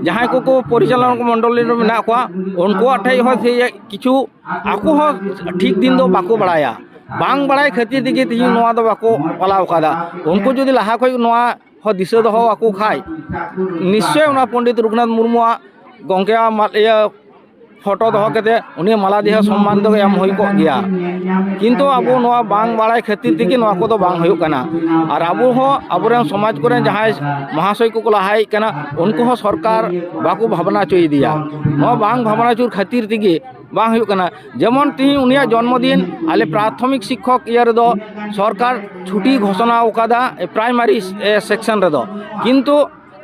ᱡᱟᱦᱟᱸᱭ ᱠᱚᱠᱚ ᱯᱚᱨᱤᱪᱟᱞᱚᱱᱟ ᱢᱚᱱᱰᱚᱞᱤ ᱨᱮ ᱢᱮᱱᱟᱜ ᱠᱚᱣᱟ, ᱩᱱᱠᱩᱣᱟᱜ ᱴᱷᱮᱡ ᱦᱚᱸ ᱥᱮ ᱠᱤᱪᱷᱩ ᱟᱠᱚ ᱦᱚᱸ ᱴᱷᱤᱠ ᱫᱤᱱ ᱫᱚ ᱵᱟᱠᱚ ᱵᱟᱲᱟᱭᱟ᱾ ᱵᱟᱝ ᱵᱟᱲᱟᱭ ᱠᱷᱟᱹᱛᱤᱨ ᱛᱮᱜᱮ ᱛᱤᱦᱤᱧ ᱱᱚᱣᱟ ᱫᱚ ᱵᱟᱠᱚ ᱯᱟᱞᱟᱣ ᱠᱟᱫᱟ᱾ ᱩᱱᱠᱩ ᱡᱩᱫᱤ ᱞᱟᱦᱟ ᱠᱷᱚᱡ ᱱᱚᱣᱟ ᱦᱚᱸ ᱫᱤᱥᱟᱹ ᱫᱚᱦᱚ ᱟᱠᱚ ᱠᱷᱟᱡ, ᱱᱤᱥᱪᱚᱭ ᱚᱱᱟ ᱯᱚᱱᱰᱤᱛ ᱨᱚᱜᱷᱩᱱᱟᱛᱷ ᱢᱩᱨᱢᱩᱣᱟᱜ ᱜᱚᱢᱠᱮᱭᱟᱜ ᱢᱟ-, ᱤᱭᱟᱹ ᱯᱷᱳᱴᱳ ᱫᱚᱦᱚ ᱠᱟᱛᱮ ᱩᱱᱤ ᱢᱟᱞᱟ ᱫᱤᱦᱟᱹ ᱥᱚᱢᱢᱟᱱ ᱫᱚ ᱮᱢ ᱦᱩᱭ ᱠᱚᱜ ᱜᱮᱭᱟ᱾ ᱠᱤᱱᱛᱩ ᱟᱵᱚ ᱱᱚᱣᱟ ᱵᱟᱝ ᱵᱟᱲᱟᱭ ᱠᱷᱟᱹᱛᱤᱨ ᱛᱮᱜᱮ ᱱᱚᱣᱟ ᱠᱚᱫᱚ ᱵᱟᱝ ᱦᱩᱭᱩᱜ ᱠᱟᱱᱟ᱾ ᱟᱨ ᱟᱵᱚ ᱦᱚᱸ ᱟᱵᱚᱨᱮᱱ ᱥᱚᱢᱟᱡᱽ ᱠᱚᱨᱮᱱ ᱡᱟᱦᱟᱸᱭ ᱢᱚᱦᱟᱥᱚᱭ ᱠᱚᱠᱚ ᱞᱟᱦᱟ ᱦᱮᱡ ᱠᱟᱱᱟ, ᱩᱱᱠᱩ ᱦᱚᱸ ᱥᱚᱨᱠᱟᱨ ᱵᱟᱠᱚ ᱵᱷᱟᱵᱽᱱᱟ ᱦᱚᱪᱚᱭᱮᱫᱮᱭᱟ᱾ ᱱᱚᱣᱟ ᱵᱟᱝ ᱵᱷᱟᱵᱽᱱᱟ ᱦᱚᱪᱚ ᱠᱷᱟᱹᱛᱤᱨ ᱛᱮᱜᱮ ᱵᱟᱝ ᱦᱩᱭᱩᱜ ᱠᱟᱱᱟ᱾ ᱡᱮᱢᱚᱱ ᱛᱤᱦᱤᱧ ᱩᱱᱤᱭᱟᱜ ᱡᱚᱱᱢᱚ ᱫᱤᱱ ᱟᱞᱮ ᱯᱨᱟᱛᱷᱚᱢᱤᱠ ᱥᱤᱠᱠᱷᱚᱠ ᱤᱭᱟᱹ ᱨᱮᱫᱚ ᱥᱚᱨᱠᱟᱨ ᱪᱷᱩᱴᱤ ᱜᱷᱳᱥᱚᱱᱟ ᱟᱠᱟᱫᱟ, ᱮ, ᱯᱨᱟᱭᱢᱟᱨᱤ, ᱮ, ᱥᱮᱠᱥᱚᱱ ᱨᱮᱫᱚ, ᱠᱤᱱᱛᱩ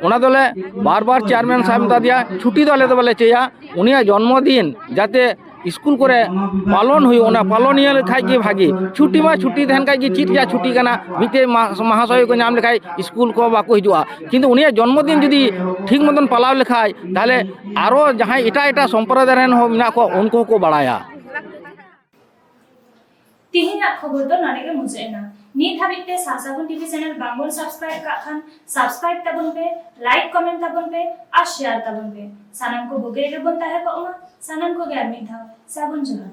ᱚᱱᱟ ᱫᱚᱞᱮ ᱵᱟᱨ ᱵᱟᱨ ᱪᱮᱭᱟᱨᱢᱮᱱ ᱥᱟᱦᱮᱵᱽ ᱢᱮᱛᱟ ᱫᱮᱭᱟ, ᱪᱷᱩᱴᱤ ᱫᱚ ᱟᱞᱮ ᱫᱚ ᱵᱟᱞᱮ ᱪᱟᱹᱭᱟ, ᱩᱱᱤᱭᱟᱜ ᱡᱚᱱᱢᱚ ᱫᱤᱱ ᱡᱟᱛᱮ ᱥᱠᱩᱞ ᱠᱚᱨᱮ ᱯᱟᱞᱚᱱ ᱦᱩᱭᱩᱜ, ᱚᱱᱟ ᱯᱟᱞᱚᱱᱤᱭᱟᱹ ᱞᱮᱠᱷᱟᱡ ᱜᱮ ᱵᱷᱟᱜᱮ᱾ ᱪᱷᱩᱴᱤ ᱢᱟ ᱪᱷᱩᱴᱤ ᱛᱟᱦᱮᱱ ᱠᱷᱟᱡ ᱜᱮ, ᱪᱮᱫ ᱨᱮᱭᱟᱜ ᱪᱷᱩᱴᱤ ᱠᱟᱱᱟ? ᱢᱤᱫᱴᱮᱡ ᱢᱟ-, ᱢᱟᱦᱟᱥᱚᱭ ᱠᱚ ᱧᱟᱢ ᱞᱮᱠᱷᱟᱡ ᱥᱠᱩᱞ ᱠᱚ ᱵᱟᱠᱚ ᱦᱤᱡᱩᱜᱼᱟ, ᱠᱤᱱᱛᱩ ᱩᱱᱤᱭᱟᱜ ᱡᱚᱱᱢᱚ ᱫᱤᱱ ᱡᱩᱫᱤ ᱴᱷᱤᱠ ᱢᱚᱛᱚᱱ ᱯᱟᱞᱟᱣ ᱞᱮᱠᱷᱟᱡ, ᱛᱟᱦᱞᱮ ᱟᱨᱚ ᱡᱟᱦᱟᱸᱭ ᱮᱴᱟᱜ ᱮᱴᱟᱜ ᱥᱚᱢᱯᱨᱚᱫᱟᱭ ᱨᱮᱱ ᱦᱚᱸ ᱢᱮᱱᱟᱜ ᱠᱚᱣᱟ, ᱩᱱᱠᱩ ᱦᱚᱸᱠᱚ ᱵᱟᱲᱟᱭᱟ᱾ ᱛᱤᱦᱤᱧᱟᱜ ᱠᱷᱚᱵᱚᱨ ᱫᱚ ᱱᱚᱰᱮ ᱜᱮ ᱢᱩᱪᱟᱹᱫ ᱮᱱᱟ᱾ ᱱᱤᱛ ᱦᱟᱹᱵᱤᱡ ᱛᱮ ᱥᱟᱥᱟᱜᱩᱱ ᱴᱤᱵᱷᱤ ᱪᱮᱱᱮᱞ ᱵᱟᱝᱵᱚᱱ ᱥᱟᱵᱥᱠᱨᱟᱭᱤᱵ ᱠᱟᱜ ᱠᱷᱟᱱ, ᱥᱟᱵᱥᱠᱨᱟᱭᱤᱵ ᱛᱟᱵᱚᱱ ᱯᱮ, ᱞᱟᱭᱤᱠ, ᱠᱚᱢᱮᱱᱴ ᱛᱟᱵᱚᱱ ᱯᱮ ᱟᱨ ᱥᱮᱭᱟᱨ ᱛᱟᱵᱚᱱ ᱯᱮ᱾ ᱥᱟᱱᱟᱢ ᱠᱚ ᱵᱩᱜᱤ ᱨᱮᱜᱮ ᱵᱚᱱ ᱛᱟᱦᱮᱸ ᱠᱚᱜ ᱢᱟ᱾ ᱥᱟᱱᱟᱢ ᱠᱚᱜᱮ ᱟᱨ ᱢᱤᱫ ᱫᱷᱟᱣ ᱥᱟᱹᱜᱩᱱ ᱡᱚᱦᱟᱨ᱾